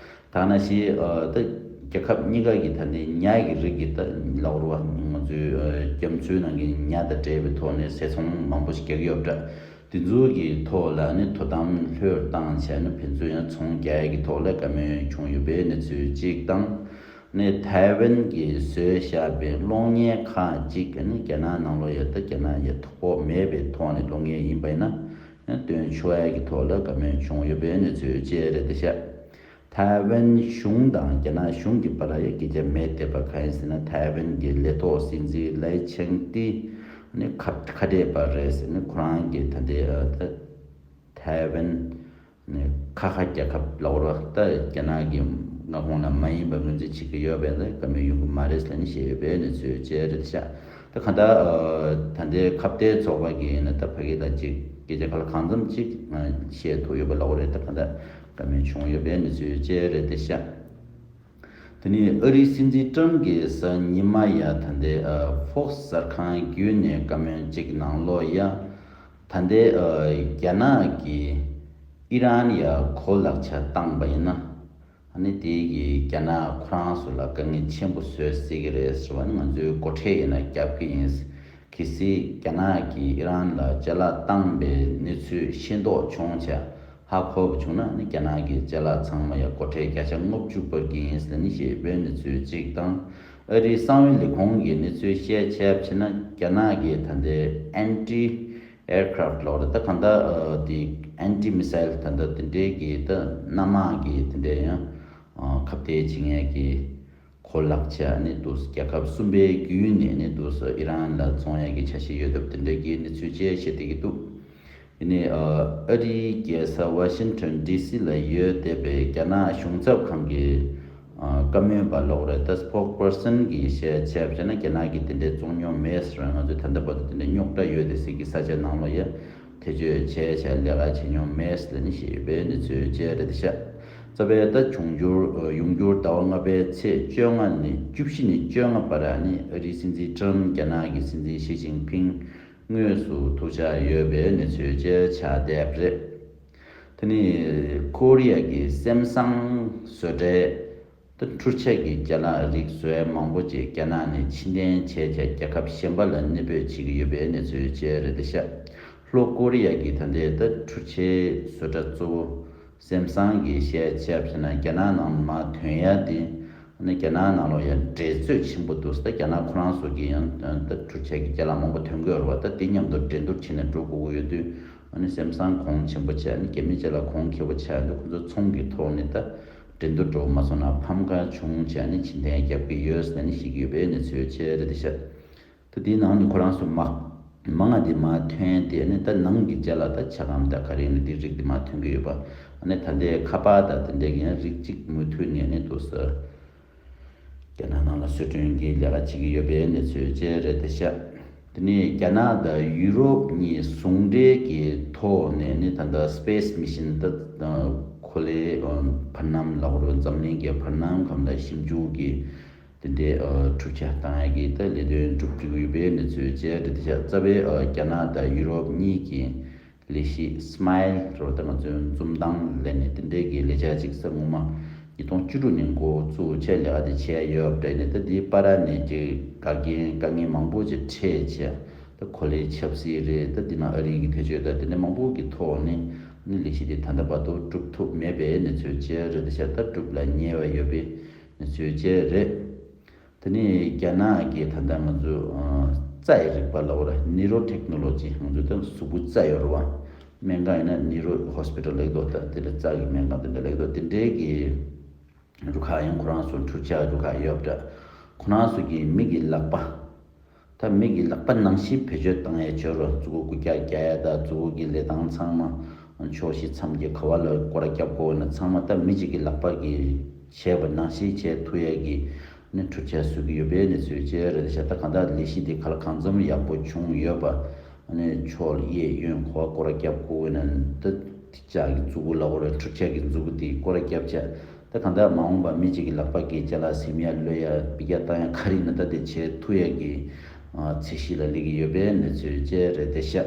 ད་ནང་བཞིན་ཨ་ད་རྒྱལ་ཁབ་གཉིས་ཀ་གི་ད་ལྟའི་ཉ་གི་རིགས་ཀྱི་ད་ལབ་རུ་བ་ང་ཚོའི་ཨ་རྒྱ་མཚོའི་ནང་གི་ཉ་དང་འབྲེལ་བའི་ཐོག་ནས་ཟས་ཚོང་མང་པོ་ཞིག་རྒྱག་གི་ཡོད་པ་འདྲ། དེ་ཚོ་གི་ཐོག་ལ་ནི་དོ་དམ་ལྷོད་བཏང་བྱས་ན་ཕན་ཚུན་ཡང་ཚོང་རྒྱག་ཡས་ཀྱི་ཐོག་ལ་བཀའ་མོལ་བྱུང་ཡོད་པའི་གནས་ཚུལ་གཅིག་དང་། ནི་ཐའེ་ཝན་གྱིས་བཟོས་བཞག་པའི་གློག་བརྙན་ཁག་ཅིག་ནི་རྒྱ་ནག་ནང་ལོགས་ཡ་ད་རྒྱ་ནག་ཡ་དོ་ཕོག་མེད་པའི་ཐོག་ནས་གློག་བརྙན་ཡིན་པ་ཡིན་ན་ཡང་སྟོན་ཆོག་ཡ་གི་ཐོག་ལ་བཀའ་མོལ་བྱུང་ཡོད་པའི་གནས་ཚུལ་བཅས་རེད་དེ་ཤག་ཐའེ་ཝན་གཞུང་དང་རྒྱ་ནག་གཞུང་གི་བར་ཡ་སྐད་ཆ་མེད་བསྡད་པ་གང་ཡིན་ཟེར་ན། ཐའེ་ཝན་གྱི་ལས་ཐོག་སྲིད་འཛིན་ལའེ་ཆིང་ཏི་ནི་ཁ་ཁ་བྲལ་བ་རེད་ཟེར་ནས་ཁོ་རང་གི་ད་ལྟའི་ཨ་ད་ཐའེ་ཝན་ནི་ཁ་ཁ་རྒྱལ་ཁབ་ལབ་རོགས། ད་རྒྱ་ནག་གི་མངའ་ཁོངས་ལ་མ་ཡིན་པ་ངོས་འཛིན་བྱེད་ཀྱི་ཡོད་པས་ན་བཀའ་མོལ་ཡོང་གི་མ་རེད་ལབ་ནས་བཤད་ཡོད་པའི་གནས་ཚུལ་བཅས་རེད་ཤག་ད་གང་ལྟར་ཨ་ད་ལྟའི་ཁ་གཏད་ཚོགས་པ་གིས་ཡིན་ན་ད་ཕ་གི་ལ་ཅིག་སྐད་ཆ་ག་ལ་གང་འཚམ་ཅིག་ཨ་བཤད་ཐུབ་ཡོད་པ་ལབ་རེད། ད་གང་ལྟར་བཀའ་མོལ་བྱུང་ཡོད་པའི་གནས་ཚུལ་བཅས་རེད་དེ་ཤག་དེ་ནས་ཨ་རིའི་སྲིད་འཛིན་ཀྲམ་གྱིས་གཟའ་ཉི་མ་ཡ་ད་ལྟའི་ཨ་ཧྥོག་སི་གསར་ཁང་བརྒྱུད་ནས་བཀའ་མོལ་གཅིག་ནང་ལོགས་ཡ། ད་ལྟའི་ཨ་རྒྱ་ནག་གིས་ཨི་རན་ཡ་གོ་ལག་ཆ་བཏང་པ་ཡིན་ན། ཨ་ནི་དེ་གིས་རྒྱ་ནག་ཁོ་རང་ཚོ་ལ་དཀའ་ངལ་ཆེན་པོ་བཟོ་སྲིད་ཀྱི་རེད་ཟེར་བ་ནི་ང་ཚོའི་སྒོ་ཁྲལ་ཡིན་ན་རྒྱབ་ཀྱི་ཡིན། གལ་སྲིད་རྒྱ་ནག་གིས་ཨི་རན་ལ་ཅ་ལག་བཏང་པའི་གནས་ཚུལ་ཤེས་རྟོགས་བྱུང་བྱས་ཧ་གོ་བ་བྱུང་ན་ནི་རྒྱ་ནག་གི་ཅ་ལག་ཚང་མ་ཡ་སྒོ་ཁྲལ་བརྒྱ་ཆ་ལྔ་བཅུ་སྤར་གྱི་ཡིན་ཟེར་ནི་ཞེས་པའི་གནས་ཚུལ་གཅིག་དང་། ཨ་རིའི་གསང་བའི་ལས་ཁུངས་ཀྱི་གནས་ཚུལ་བཤད་ཆེད་ཕྱིན་ན་རྒྱ་ནག་གི་ད་ལྟའི་ཨན་ཊི་ཨེར་ཁྲབ་ལོག་རེད། ད་གང་ལྟར་ཨ་དེ་ཨན་ཊི་མི་སེལ་ད་ལྟ་དེ་འདྲའི་གི་ད་གནམ་དམག་གི་དེ་འདྲའི་ཡང་ཨ་ཁ་གཏད་བྱེད་མཁན་གྱི་གོ་ལག་ཆ་ནི་འདུག་རྒྱལ་ཁབ་གསུམ་པའི་བརྒྱུད་ནས་ནི་འདུག་ཨི་རན་ལ་བཙོང་ཡ་གི་འཆར་གཞི་ཡོད་སྟབས་དེ་འདྲའི་གི་གནས་ཚུལ་བཅས་བཤད་བསྡད་ཀྱི་འདུག་དེ་ནས་ཨ་ཨ་རིའི་རྒྱལ་ས་ཝ་ཤིང་ཊོན་ཌི་སི་ལ་ཡོད་བསྡད་པའི་རྒྱ་ནག་གཞུང་ཚབ་ཁང་གི་ཨ་བཀའ་མོལ་པ་ལོག་རེད། ད་སི་པོག་པར་སན་གྱིས་བཤད་ཆེད་བྱས་ན་རྒྱ་ནག་གིས་དེ་འདྲའི་བཙོང་མྱོང་མེད་ཟེར་བས། ང་ཚོས་ད་ལྟ་བར་དུ་དེ་འདྲའི་རྙོག་དྲ་ཡོད་བསྡད་སའི་གི་ས་ཆ་ནང་ལ་ཡ་ཐེ་བྱུས་བྱས་བྱས་ལས་ཀ་བྱེད་མྱོང་མེད་ཟེར་ནས་ཞེས་པའི་གནས་ཚུལ་བཅས་རེད་ཤག་རྩ་བའི་ད་འབྱུང་འགྱུར་ཡོང་འགྱུར་ཟླ་བ་ལྔ་པའི་ཚེས་བཅོ་ལྔ་ནས་བཅུ་བཞི་ནས་བཅོ་ལྔ་བར་ནི་ཨ་རིའི་སྲིད་འཛིན་ཀྲམ་རྒྱ་ནག་གི་སྲིད་འཛིན་ཞི་ཅིན་ཕིང་དངོས་སུ་ཐུག་འཆར་ཡོད་པའི་གནས་ཚུལ་བཅས་ཆགས་བསྡད་པ་རེད། དེ་ནི་ཀོ་རི་ཡ་གི་སེམ་སང་བཟོ་གྲྭས་ད་འཕྲུལ་ཆས་ཀྱི་ཅ་ལག་རིགས་བཟོ་ཡ་མང་པོ་ཅིག་རྒྱ་ནག་ནས་ཕྱིར་འཐེན་བྱས་བྱས་རྒྱལ་ཁབ་གཞན་པ་ལ་གནས་སྤོས་བྱེད་ཀྱི་ཡོད་པའི་གནས་ཚུལ་བཅས་རེད་ཤག་ལྷོ་ཀོ་རི་ཡ་གི་ད་ལྟའི་ད་འཕྲུལ་ཆས་བཟོ་གྲྭ་གཙོ་བོ་སེམ་སང་གི་བཤད་ཆེད་ཕྱིན་ན་རྒྱ་ནག་ནང་མར་ཐོན་ཡ་དེ་ནི་རྒྱ་ནག་ནང་ལོགས་ཡ་འགྲན་རྩོད་ཆེན་པོ་འདུག་ད་རྒྱ་ནག་ཁོ་རང་ཚོ་གི་ཡང་ད་འཕྲུལ་ཆས་ཀྱི་ཅ་ལག་མང་པོ་ཐོན་གི་ཡོད་རེད་བ། ད་དེ་མཉམ་དུ་འགྲན་བསྡུར་བྱས་ནས་འགྲོ་དགོས་ཀྱི་ཡོད་དུས་ཨ་ནི་སེམ་སང་གོང་ཆེན་པོ་བྱས་ཨ་ནི་རྒྱ་མི་ཅ་ལག་གོང་ཁེ་པོ་ཆགས་དུས་ཁོ་ཚོ་ཚོང་གི་ཐོག་ནས་ད་འགྲན་བསྡུར་འགྲོ་མ་སོང་ན་ཕམ་ཁ་བྱུང་བྱས་ཨ་ནི་ཕྱིར་འཐེན་རྒྱབ་ཀྱི་ཡོད་ཟེར་ནས་བཤད་ཀྱི་ཡོད་པའི་གནས་ཚུལ་བཅས་རེད་ཤག་ད་དེའི་ནང་ནས་ཁོ་རང་ཚོ་མ་མ་ང་དེ་མར་ཐོན་དེ་ནི་ད་ནང་གི་ཅ་ལག་ད་ཆ་སྒམ་ད་ག་རེ་ནི་དེ་རིགས་དེ་མར་ཐོན་གི་ཡོད་པ། ཨ་ནི་ད་ལྟའི་ཁ་པར་ད་དེ་འདྲའི་ཡང་རིགས་གཅིག་མུ་མཐུད་ནས་ནི་འདུག་ཟེར། རྒྱ་ནག་ནང་ལ་བཟོ་སྐྲུན་གྱི་ལས་ཀ་བྱེད་ཀྱི་ཡོད་པའི་གནས་ཚུལ་བཅས་རེད་དེ་ཤག་དེ་ནས་རྒྱ་ནག་དང་ཡུ་རོབ་གཉིས་ཟུང་འབྲེལ་གྱི་ཐོག་ནས་ནི་ད་ལྟ་སི་པེ་སི་མི་ཤིན་ད་གོ་ལའི་བར་སྣང་ལབ་རུང་འཛམ་གླིང་གི་བར་སྣང་ཁམས་ལ་ཞིབ་འཇུག་གི་དེ་འདྲའི་ཨ་གྲུབ་ཆ་བཏང་ཡ་གི་ད་ལས་དོན་སྒྲུབ་ཀྱི་ཡོད་པའི་གནས་ཚུལ་བཅས་རེད་དེ་ཤག་རྩ་བའི་ཨ་རྒྱ་ནག་དང་ཡུ་རོབ་གཉིས་ཀྱི་ལས་གཞི་སི་མའིལ་རོ་ད་ང་ཚོའི་འཛུམ་མདངས་ལས་ནས་དེ་འདྲའི་གི་ལས་འཆར་ཅིག་ས་སྔོན་མ་ཉིས་སྟོང་བཅུ་དྲུག་ནས་འགོ་བཙུགས་བྱས་ལས་ཀ་དེ་བྱས་ཡོད་པ་འདྲ་ནས། ད་དེའི་བར་ནས་ཀྱི་འགག་རྐྱེན་དཀའ་ངལ་མང་པོ་ཅིག་འཕྲད་བྱས་ད་གོ་ལའི་ཆབ་སྲིད་རེད། ད་དེ་ནང་ཨ་རི་གི་ཐེ་བྱུས་ད་དེ་འདྲ་མང་པོ་གི་ཐོག་ནས་ ནི་ལས་གཞི་དེ་ད་ལྟ་བར་དུ་འགྲུབ་ཐུབ་མེད་པའི་གནས་ཚུལ་བཅས་རེད་ཤག་ད་འགྲུབ་ལ་ཉེ་བ་ཡོད་པའི་གནས་ཚུལ་བཅས་རེད། དེ་ནས་རྒྱ་ནག་གིས་ད་ལྟ་ང་ཚོ་ཨ་རྩ་ཡི་རིག་པ་ལབ་དགོས་རེད། ནེ་རོ་ཊེག་ནོ་ལོ་ཇི། ང་ཚོ་ད་གཟུགས་པོ་རྩ་ཡོད་རེད་བ། སྨན་ཁང་ཡིན་ན་ནེ་རོ་ཧོ་སི་པི་ཊལ་ལབ་ཀྱི་འདུག་ད་དེ་འདྲ་རྩ་གི་སྨན་ཁང་དེ་འདྲ་ལབ་ཀྱི་འདུག་དེ་འདྲའི་གི་རུ་ཁག་ཡང་ཁོ་རང་ཚོ་འཕྲུལ་ཆས་རུ་ཁག་ཡོད་པ་འདྲ། ཁོ་རང་ཚོ་གི་མི་གི་ལག་པ། ད་མི་གི་ལག་པ་ནང་བཞིན་བེད་སྤྱོད་བཏང་ཡས་བྱོས་རོགས། མཛུ་གུ་རྒྱག་རྒྱག་ཡས་དང་མཛུ་གུ་གི་ལས་སྟངས་ཚང་མ། ཕྱོགས་བཞི་མཚམས་བརྒྱད་ག་བ་ལ་སྐོར་ར་རྒྱབ་དགོས་ན་ཚང་མ་ད་མི་གཅིག་གི་ལག་པ་གིས་བྱས་པ་ནང་བཞིན་བྱས་ཐུབ་ཡས་ཀྱི་ནི་འཕྲུལ་ཆས་བཟོ་གི་ཡོད་པའི་གནས་ཚུལ་བཅས་རེད་ཤག་ད་གང་ལྟར་ལས་གཞི་འདི་ག་ལ་གང་འཚམ་ཡག་པོ་བྱུང་ཡོད་པ། ཨ་ནི་ཕྱོགས་གཡས་གཡོན་ག་བ་སྐོར་ར་རྒྱབ་དགོས་ན་ད་ཅག་གི་མཛུ་གུ་ལ་འོ་རེད། འཕྲུལ་ཆས་ཀྱི་མཛུ་གུ་དེ་སྐོར་ར་རྒྱབ་བྱས། ད་གང་ལྟར་མ་འོངས་པ་མི་གཅིག་གི་ལག་པ་གིས་ཅ་ལག་ཟིན་ཡ་གློད་ཡ་འབུད་རྒྱག་བཏང་ཡ་ག་རེ་ཡིན་ན་ད་དེ་བྱེད་ཐུབ་ཡ་གི་ཨ་ཚད་གཞི་ལ་སླེབས་ཀྱི་ཡོད་པའི་གནས་ཚུལ་བཅས་རེད་དེ་ཤག་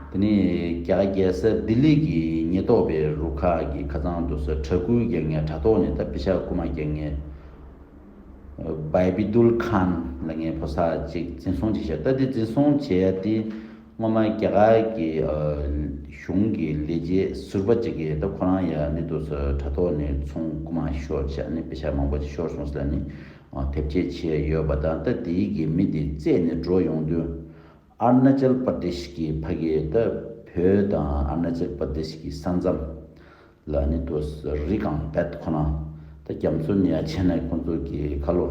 དེ་ནས་རྒྱ་གར་རྒྱལ་ས་ལྡི་ལི་གི་ཉེན་རྟོག་པའི་རུ་ཁག་གིས་ཁ་སང་དུས་སུ་དྲ་སྐུལ་རྒྱག་མཁན་དྲ་ཐོག་ནས་ད་པེ་ཤ་རྐུ་མ་རྒྱག་མཁན་བའི་བི་དུལ་ཁཱན་ལབ་མཁན་ཕོ་གསར་ཅིག་འཛིན་བཟུང་བྱས་ཤག་ད་དེ་འཛིན་བཟུང་བྱས་ཡ་དེ་སྔོན་མ་རྒྱ་གར་གྱི་ཨ་གཞུང་གི་ལས་བྱེད་ཟུར་པ་ཅིག་གིས་ད་ཁོ་རང་ཡ་ནི་དུས་སུ་དྲ་ཐོག་ནས་ཚོང་རྐུ་མ་ཤོར་བྱས་ནས་པེ་ཤ་མང་པོ་ཅིག་ཤོར་སོང་ཟེར་ནས་ཨ་དེབ་སྐྱེལ་བྱས་ཡོད་པ་དང་། ད་དེའི་གི་མི་དེ་བཙལ་ནས་འགྲོ་ཡོང་དུས། ཨ་རུ་ན་ཅལ་པར་དེཤ་གི་ཕ་གི་ད་བོད་དང་ཨ་རུ་ན་ཅལ་པར་དེཤ་གི་ས་མཚམས་ལ་ནི་དུ་རི་སྒང་རྦད་ཁོ་ན་ད་རྒྱ་མཚོ་ནས་ཡར་ཕྱིན་ན་ཁོང་ཚོ་གི་ཁ་ལོ་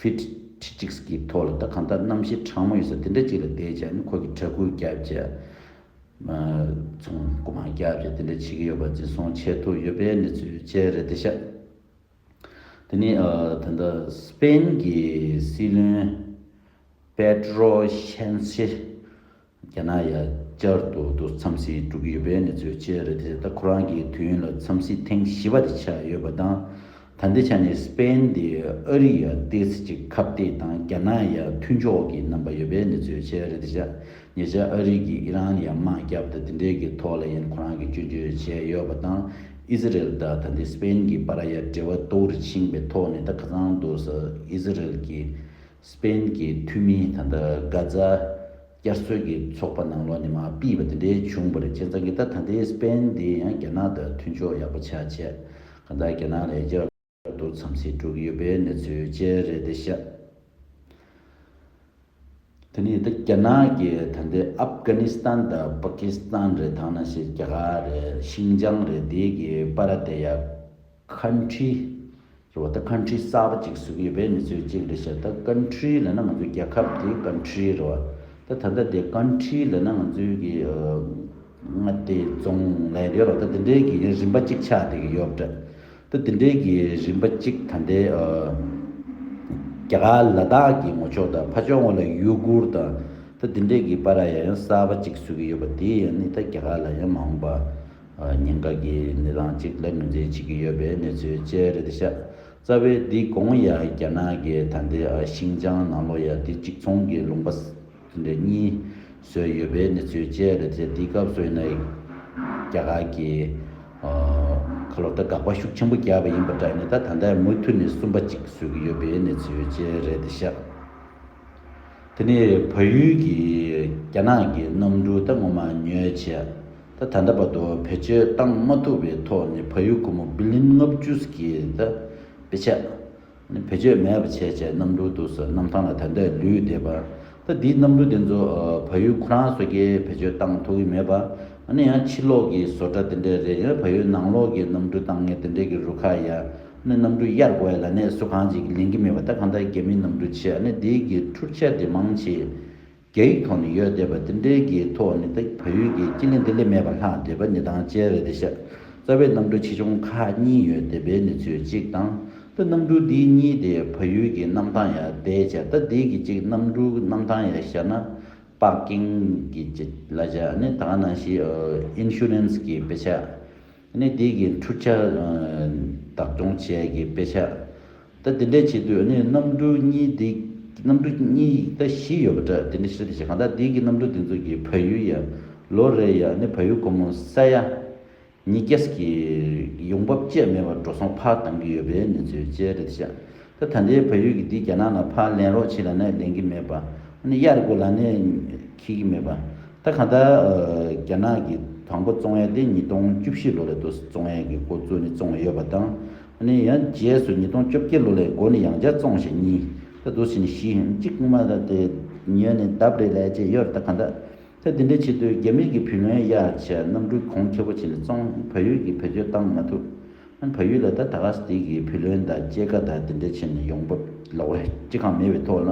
ཕིཊ་ཁྲི་གཅིག་གི་ཐོག་ལ་ད་གང་ལྟར་གནམ་གཤིས་གྲང་མོ་ཡོད་ས་དེ་འདྲ་ཅིག་ལ་བསྡད་བྱས་ནི་ཁོ་གི་དྲ་སྐུལ་རྒྱབ་བྱས་ཚོང་རྐུ་མ་རྒྱབ་བྱས་དེ་འདྲ་བྱེད་ཀྱི་ཡོད་པ་འཛིན་བཟུང་བྱས་ཐུབ་ཡོད་པའི་གནས་ཚུལ་བཅས་རེད་དེ་ཤག་དེ་ནས་ཨ་ད་ལྟ་སི་པེན་གྱི་སྲིད་བློན་པེ་ཏྲོ་ཤན་ཤེ་རྒྱ་ནག་ཡ་བསྐྱར་དུ་དུ་འཚམས་གཟིགས་འགྲོ་གི་ཡོད་པའི་གནས་ཚུལ་བཅས་རེད་དེ། ད་ཁོ་རང་གི་དུས་ཡུན་ལ་འཚམས་གཟིགས་ཐེངས་བཞི་པ་དེ་ཆགས་ཡོད་པ་དང་། ད་ལྟའི་ཆ་ནས་སི་པེན་དེ་ཨ་རི་ཡ་ཏོག་ཙམ་ཅིག་ཁ་གཏད་དང་རྒྱ་ནག་ཡ་མཐུན་ཕྱོགས་ཀྱི་རྣམ་པ་ཡོད་པའི་གནས་ཚུལ་བཅས་རེད་དེ་ཤག་ཉེ་ཆར་ཨ་རི་གིས་ཨི་རན་ཡ་དམག་བརྒྱབ་དང་དེ་འབྲེལ་གྱི་ཐོག་ལ་ཡང་ཁོ་རང་གིས་སྐྱོན་བརྗོད་བྱས་ཡོད་པ་དང་། ཨི་ཟི་རེལ་དང་ད་ལྟའི་སི་པེན་གྱི་བར་ཡ་འབྲེལ་བ་སྟོར་ཕྱིན་པའི་ཐོག་ནས་ད་ཁ་སང་དུས་སུ་ཨི་ཟི་རེལ་གྱི་སི་པེན་གྱི་འཐུས་མི་ད་ལྟ་གྷ་ཛ་བསྐྱར་གསོ་གི་ཚོགས་པ་ནང་ལོགས་ནས་མར་ཕུད་པ་དེ་འདྲའི་བྱུང་བ་རེད། བྱས་ཙང་གི་ད་ད་ལྟའི་སི་པེན་འདི་ཡང་རྒྱ་ནག་དང་མཐུན་ཕྱོགས་ཡག་པོ་ཆགས་བྱས། གང་ལྟར་རྒྱ་ནག་ལ་བསྐྱར་དུ་འཚམས་གཟིགས་འགྲོ་གི་ཡོད་པའི་གནས་ཚུལ་བཅས་རེད་དེ་ཤག་དེ་ནས་ད་རྒྱ་ནག་གིས་ད་ལྟའི་ཨབ་གྷ་ནི་སི་ཐན་དང་པ་ཀི་སི་ཐན་རེད། ཐང་ན་ཞིག་རྒྱ་གར་རེད། ཤིང་ཅང་རེད། དེ་གི་བར་དེ་ཡ་ཁན་ཊི་རེད་བ། ད་ཁན་ཊི་གསར་པ་ཅིག་བཟོ་གི་ཡོད་པའི་གནས་ཚུལ་ཅིག་རེད་ཤག་ད་ཁན་ཊི་ལབ་ན་ང་ཚོའི་རྒྱལ་ཁབ་དེ་ཁན་ཊི་རེད་བ། ད་ད་ལྟ་དེ་ཁན་ཊི་ལབ་ན་ང་ཚོའི་གི་ཨ་མངའ་སྡེ་རྫོང་ལབ་ཡོད་རེད་བ། ད་དེ་འདྲའི་གི་རིམ་པ་ཅིག་ཆགས་བསྡད་ཀྱི་ཡོད་པ་འདྲ། ད་དེ་འདྲའི་གི་རིམ་པ་གཅིག་ད་ལྟའི་ཨ་རྒྱ་གར་ལ་དྭགས་ཀྱི་ངོས་ཕྱོགས་དང་ཕར་ཕྱོགས་ངོས་ལ་ཡུ་གུར་དང་ད་དེ་འདྲའི་གི་བར་ཡ་ཡང་གསར་པ་གཅིག་བཟོ་གི་ཡོད་པ་དེ་ཡང་ནི་ད་རྒྱ་གར་ལ་ཡང་མ་འོངས་པ་ཨ་ཉེན་ཁ་གི་གནས་སྟངས་གཅིག་ལ་ངོས་འཛིན་བྱེད་ཀྱི་ཡོད་པའི་གནས་ཚུལ་བཅས་རེད་དེ་ཤག་རྩ་བའི་འདི་གོང་ཡ་རྒྱ་ནག་གི་ད་ལྟའི་ཨ་ཤིང་ཅང་ནང་ལོགས་ཡ་འདི་གཅིག་ཚོང་གི་ལུང་པ་དེ་འདྲ་གཉིས་བཟོས་ཡོད་པའི་གནས་ཚུལ་བཅས་རེད་དེ། དེའི་སྐབས་སུ་ཡིན་ན་རྒྱ་གར་གྱི་ཨ་ཁ་ལོ་ད་དགག་པ་ཤུགས་ཆེན་པོ་བརྒྱབ་པ་ཡིན་པ་འདྲ་ནི། ད་ད་ལྟ་མུ་མཐུད་ནས་གསུམ་པ་གཅིག་བཟོ་གི་ཡོད་པའི་གནས་ཚུལ་བཅས་རེད་དེ་ཤག་དེ་ནས་བལ་ཡུལ་གྱི་རྒྱ་ནག་གི་གནམ་གྲུ་ད་ངོ་མ་ཉོས་བྱས་ད་ད་ལྟ་བར་དུ་བེད་སྤྱོད་བཏང་མ་ཐུབ་པའི་ཐོག་ནས་བལ་ཡུལ་སྒོར་མོ་བི་ལི་ཡོན་ལྔ་བཅུ་གི་ད་དཔེ་ཆ། ནི་བེད་སྤྱོད་མེད་པ་བྱས་བྱས་གནམ་གྲུ་དུ་སོ་གནམ་ཐང་ལ་ད་ལྟ་ལུས་བསྡད་པ། ད་འདིའི་གནམ་གྲུ་དེ་ཚོ་ཨ་བལ་ཡུལ་ཁོ་རང་ཚོ་གིས་བེད་སྤྱོད་བཏང་ཐུབ་ཀྱི་མེད་པ། ཨ་ནི་ཡང་ཕྱི་ལོགས་ཀྱི་བཟོ་གྲྭ་དེ་འདྲས་རེད། ཡང་བལ་ཡུལ་ནང་ལོགས་ཀྱི་གནམ་གྲུ་བཏང་མཁན་དེ་འདྲས་ཀྱི་རུ་ཁག་ཡ་ནི་གནམ་གྲུ་གཡར་དགོས་ཡ་ལ་ནས་སུ་གང་ཅིག་ལེན་གྱི་མེད་པ། ད་གང་ལྟར་རྒྱ་མིའི་གནམ་གྲུ་བྱས། ཨ་ནི་འདིའི་གི་འཕྲུལ་ཆས་དེ་མང་ཆེ། རྒྱ་ཡིག་ཐོག་ནས་ཡོད་བསྡད་པ་དེ་འདྲའི་གི་ཐོག་ནས་ད་བལ་ཡུལ་གྱི་སྤྱི་གླིང་དེ་ལས་མེད་པ་ལྷག་བསྡད་པ་གནས་སྟངས་བཅས་རེད་དེ་ཤག་རྩ་བའི་གནམ་གྲུ་ཆེ་ཆུང་ཁག་གཉིས་ཡོད་བསྡད་པའི་གནས་ཚུལ་གཅིག་དང་། ད་གནམ་གྲུ་འདི་གཉིས་དེ་བལ་ཡུལ་གྱི་གནམ་ཐང་ཡར་བསྡད་བྱས། ད་འདི་གི་གཅིག་གནམ་གྲུ་གནམ་ཐང་ཡར་བཞག་ན་པར་ཀིང་གི་གཅིག་ལ་བྱས། ཨ་ནི་ད་ག་ནང་བཞིན་ཨིན་ཤུ་རན་སི་གི་དཔེ་ཆ། ནི་དེ་གི་འཕྲུལ་ཆས་ཨ་བདག་སྐྱོང་བྱས་ཀྱི་དཔེ་ཆ། ད་དེ་འདྲ་བྱེད་དུས་ནི་གནམ་གྲུ་གཉིས་དེ་གནམ་གྲུ་གཉིས་ད་བཞི་ཡོད་པ་འདྲ། དེ་འདྲ་ཞིག་རེད་ཤག་གང་ལྟར་དེ་གི་གནམ་གྲུ་དེ་ཚོ་གིས་བལ་ཡུལ་ཡ་ལོ་རེ་ཡ་ནི་བལ་ཡུལ་སྒོར་མོ་ས་ཡ་ཉིས་བརྒྱ་གི་ཡོང་འབབ་བཅས་མེད་པར་འགྲོ་སོང་ཕར་བཏང་གི་ཡོད་པའི་གནས་ཚུལ་བཅས་རེད་ཤག་ད་ད་ལྟའི་བལ་ཡུལ་གྱི་འདི་རྒྱ་ནག་ལ་ཕར་ལེན་རོགས་བྱེད་ལབ་ནས་ལེན་གྱི་མེད་པ། ཨ་ནི་གཡར་དགོས་ལབ་ནས་འཁྱེར་གྱི་མེད་པ། ད་གང་ལྟར་ཨ་རྒྱ་ནག་གི་ དང་པོ་བཙོང་ཡ་དེ་ཉིས་སྟོང་བཅུ་བཞི་ལོ་ལ་དུ་བཙོང་ཡ་གི་འགོ་བཙུགས་ནས་བཙོང་ཡོད་པ་དང་། ཨ་ནི་ཡང་རྗེས་སུ་ཉིས་སྟོང་བཅོ་བརྒྱད་ལོ་ལ་འགོ་ནས་ཡང་བསྐྱར་བཙོང་བྱས་གཉིས་ད་དུ་ཕྱིན་བཞི་གཅིག་མ་ད་དེ་ཉོས་ནས་ལྡབ་རེ་ལས་བྱས་ཡོད་རེད། ད་གང་ལྟར་ད་དེ་འདྲ་བྱེད་དུས་རྒྱ་མི་གི་བུ་ལོན་གཡར་བྱས་གནམ་གྲུའི་གོང་ཁེ་པོ་བྱས་ནས་བཙོང་བལ་ཡུལ་གྱི་བེད་སྤྱོད་བཏང་མ་ཐུབ། ཨ་ནི་བལ་ཡུལ་ལ་ད་ད་ག་སེ་དེ་གི་བུ་ལོན་དང་སྐྱེད་ཀ་དང་དེ་འདྲ་བྱས་ནས་ཡོང་འབབ་ལོག་རེ་ཅི་གང་མེད་པའི་ཐོག་ལ་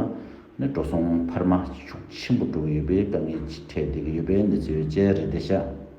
ནི་འགྲོ་སོང་འཕར་མ་ཤུགས་ཆེན་པོ་འགྲོ་གི་ཡོད་པའི་དཀའ་ངལ་ཅིག་འཕྲད་བསྡད་ཀྱི་ཡོད་པའི་གནས་ཚུལ་བཅས་རེད་བསྡད་ཤག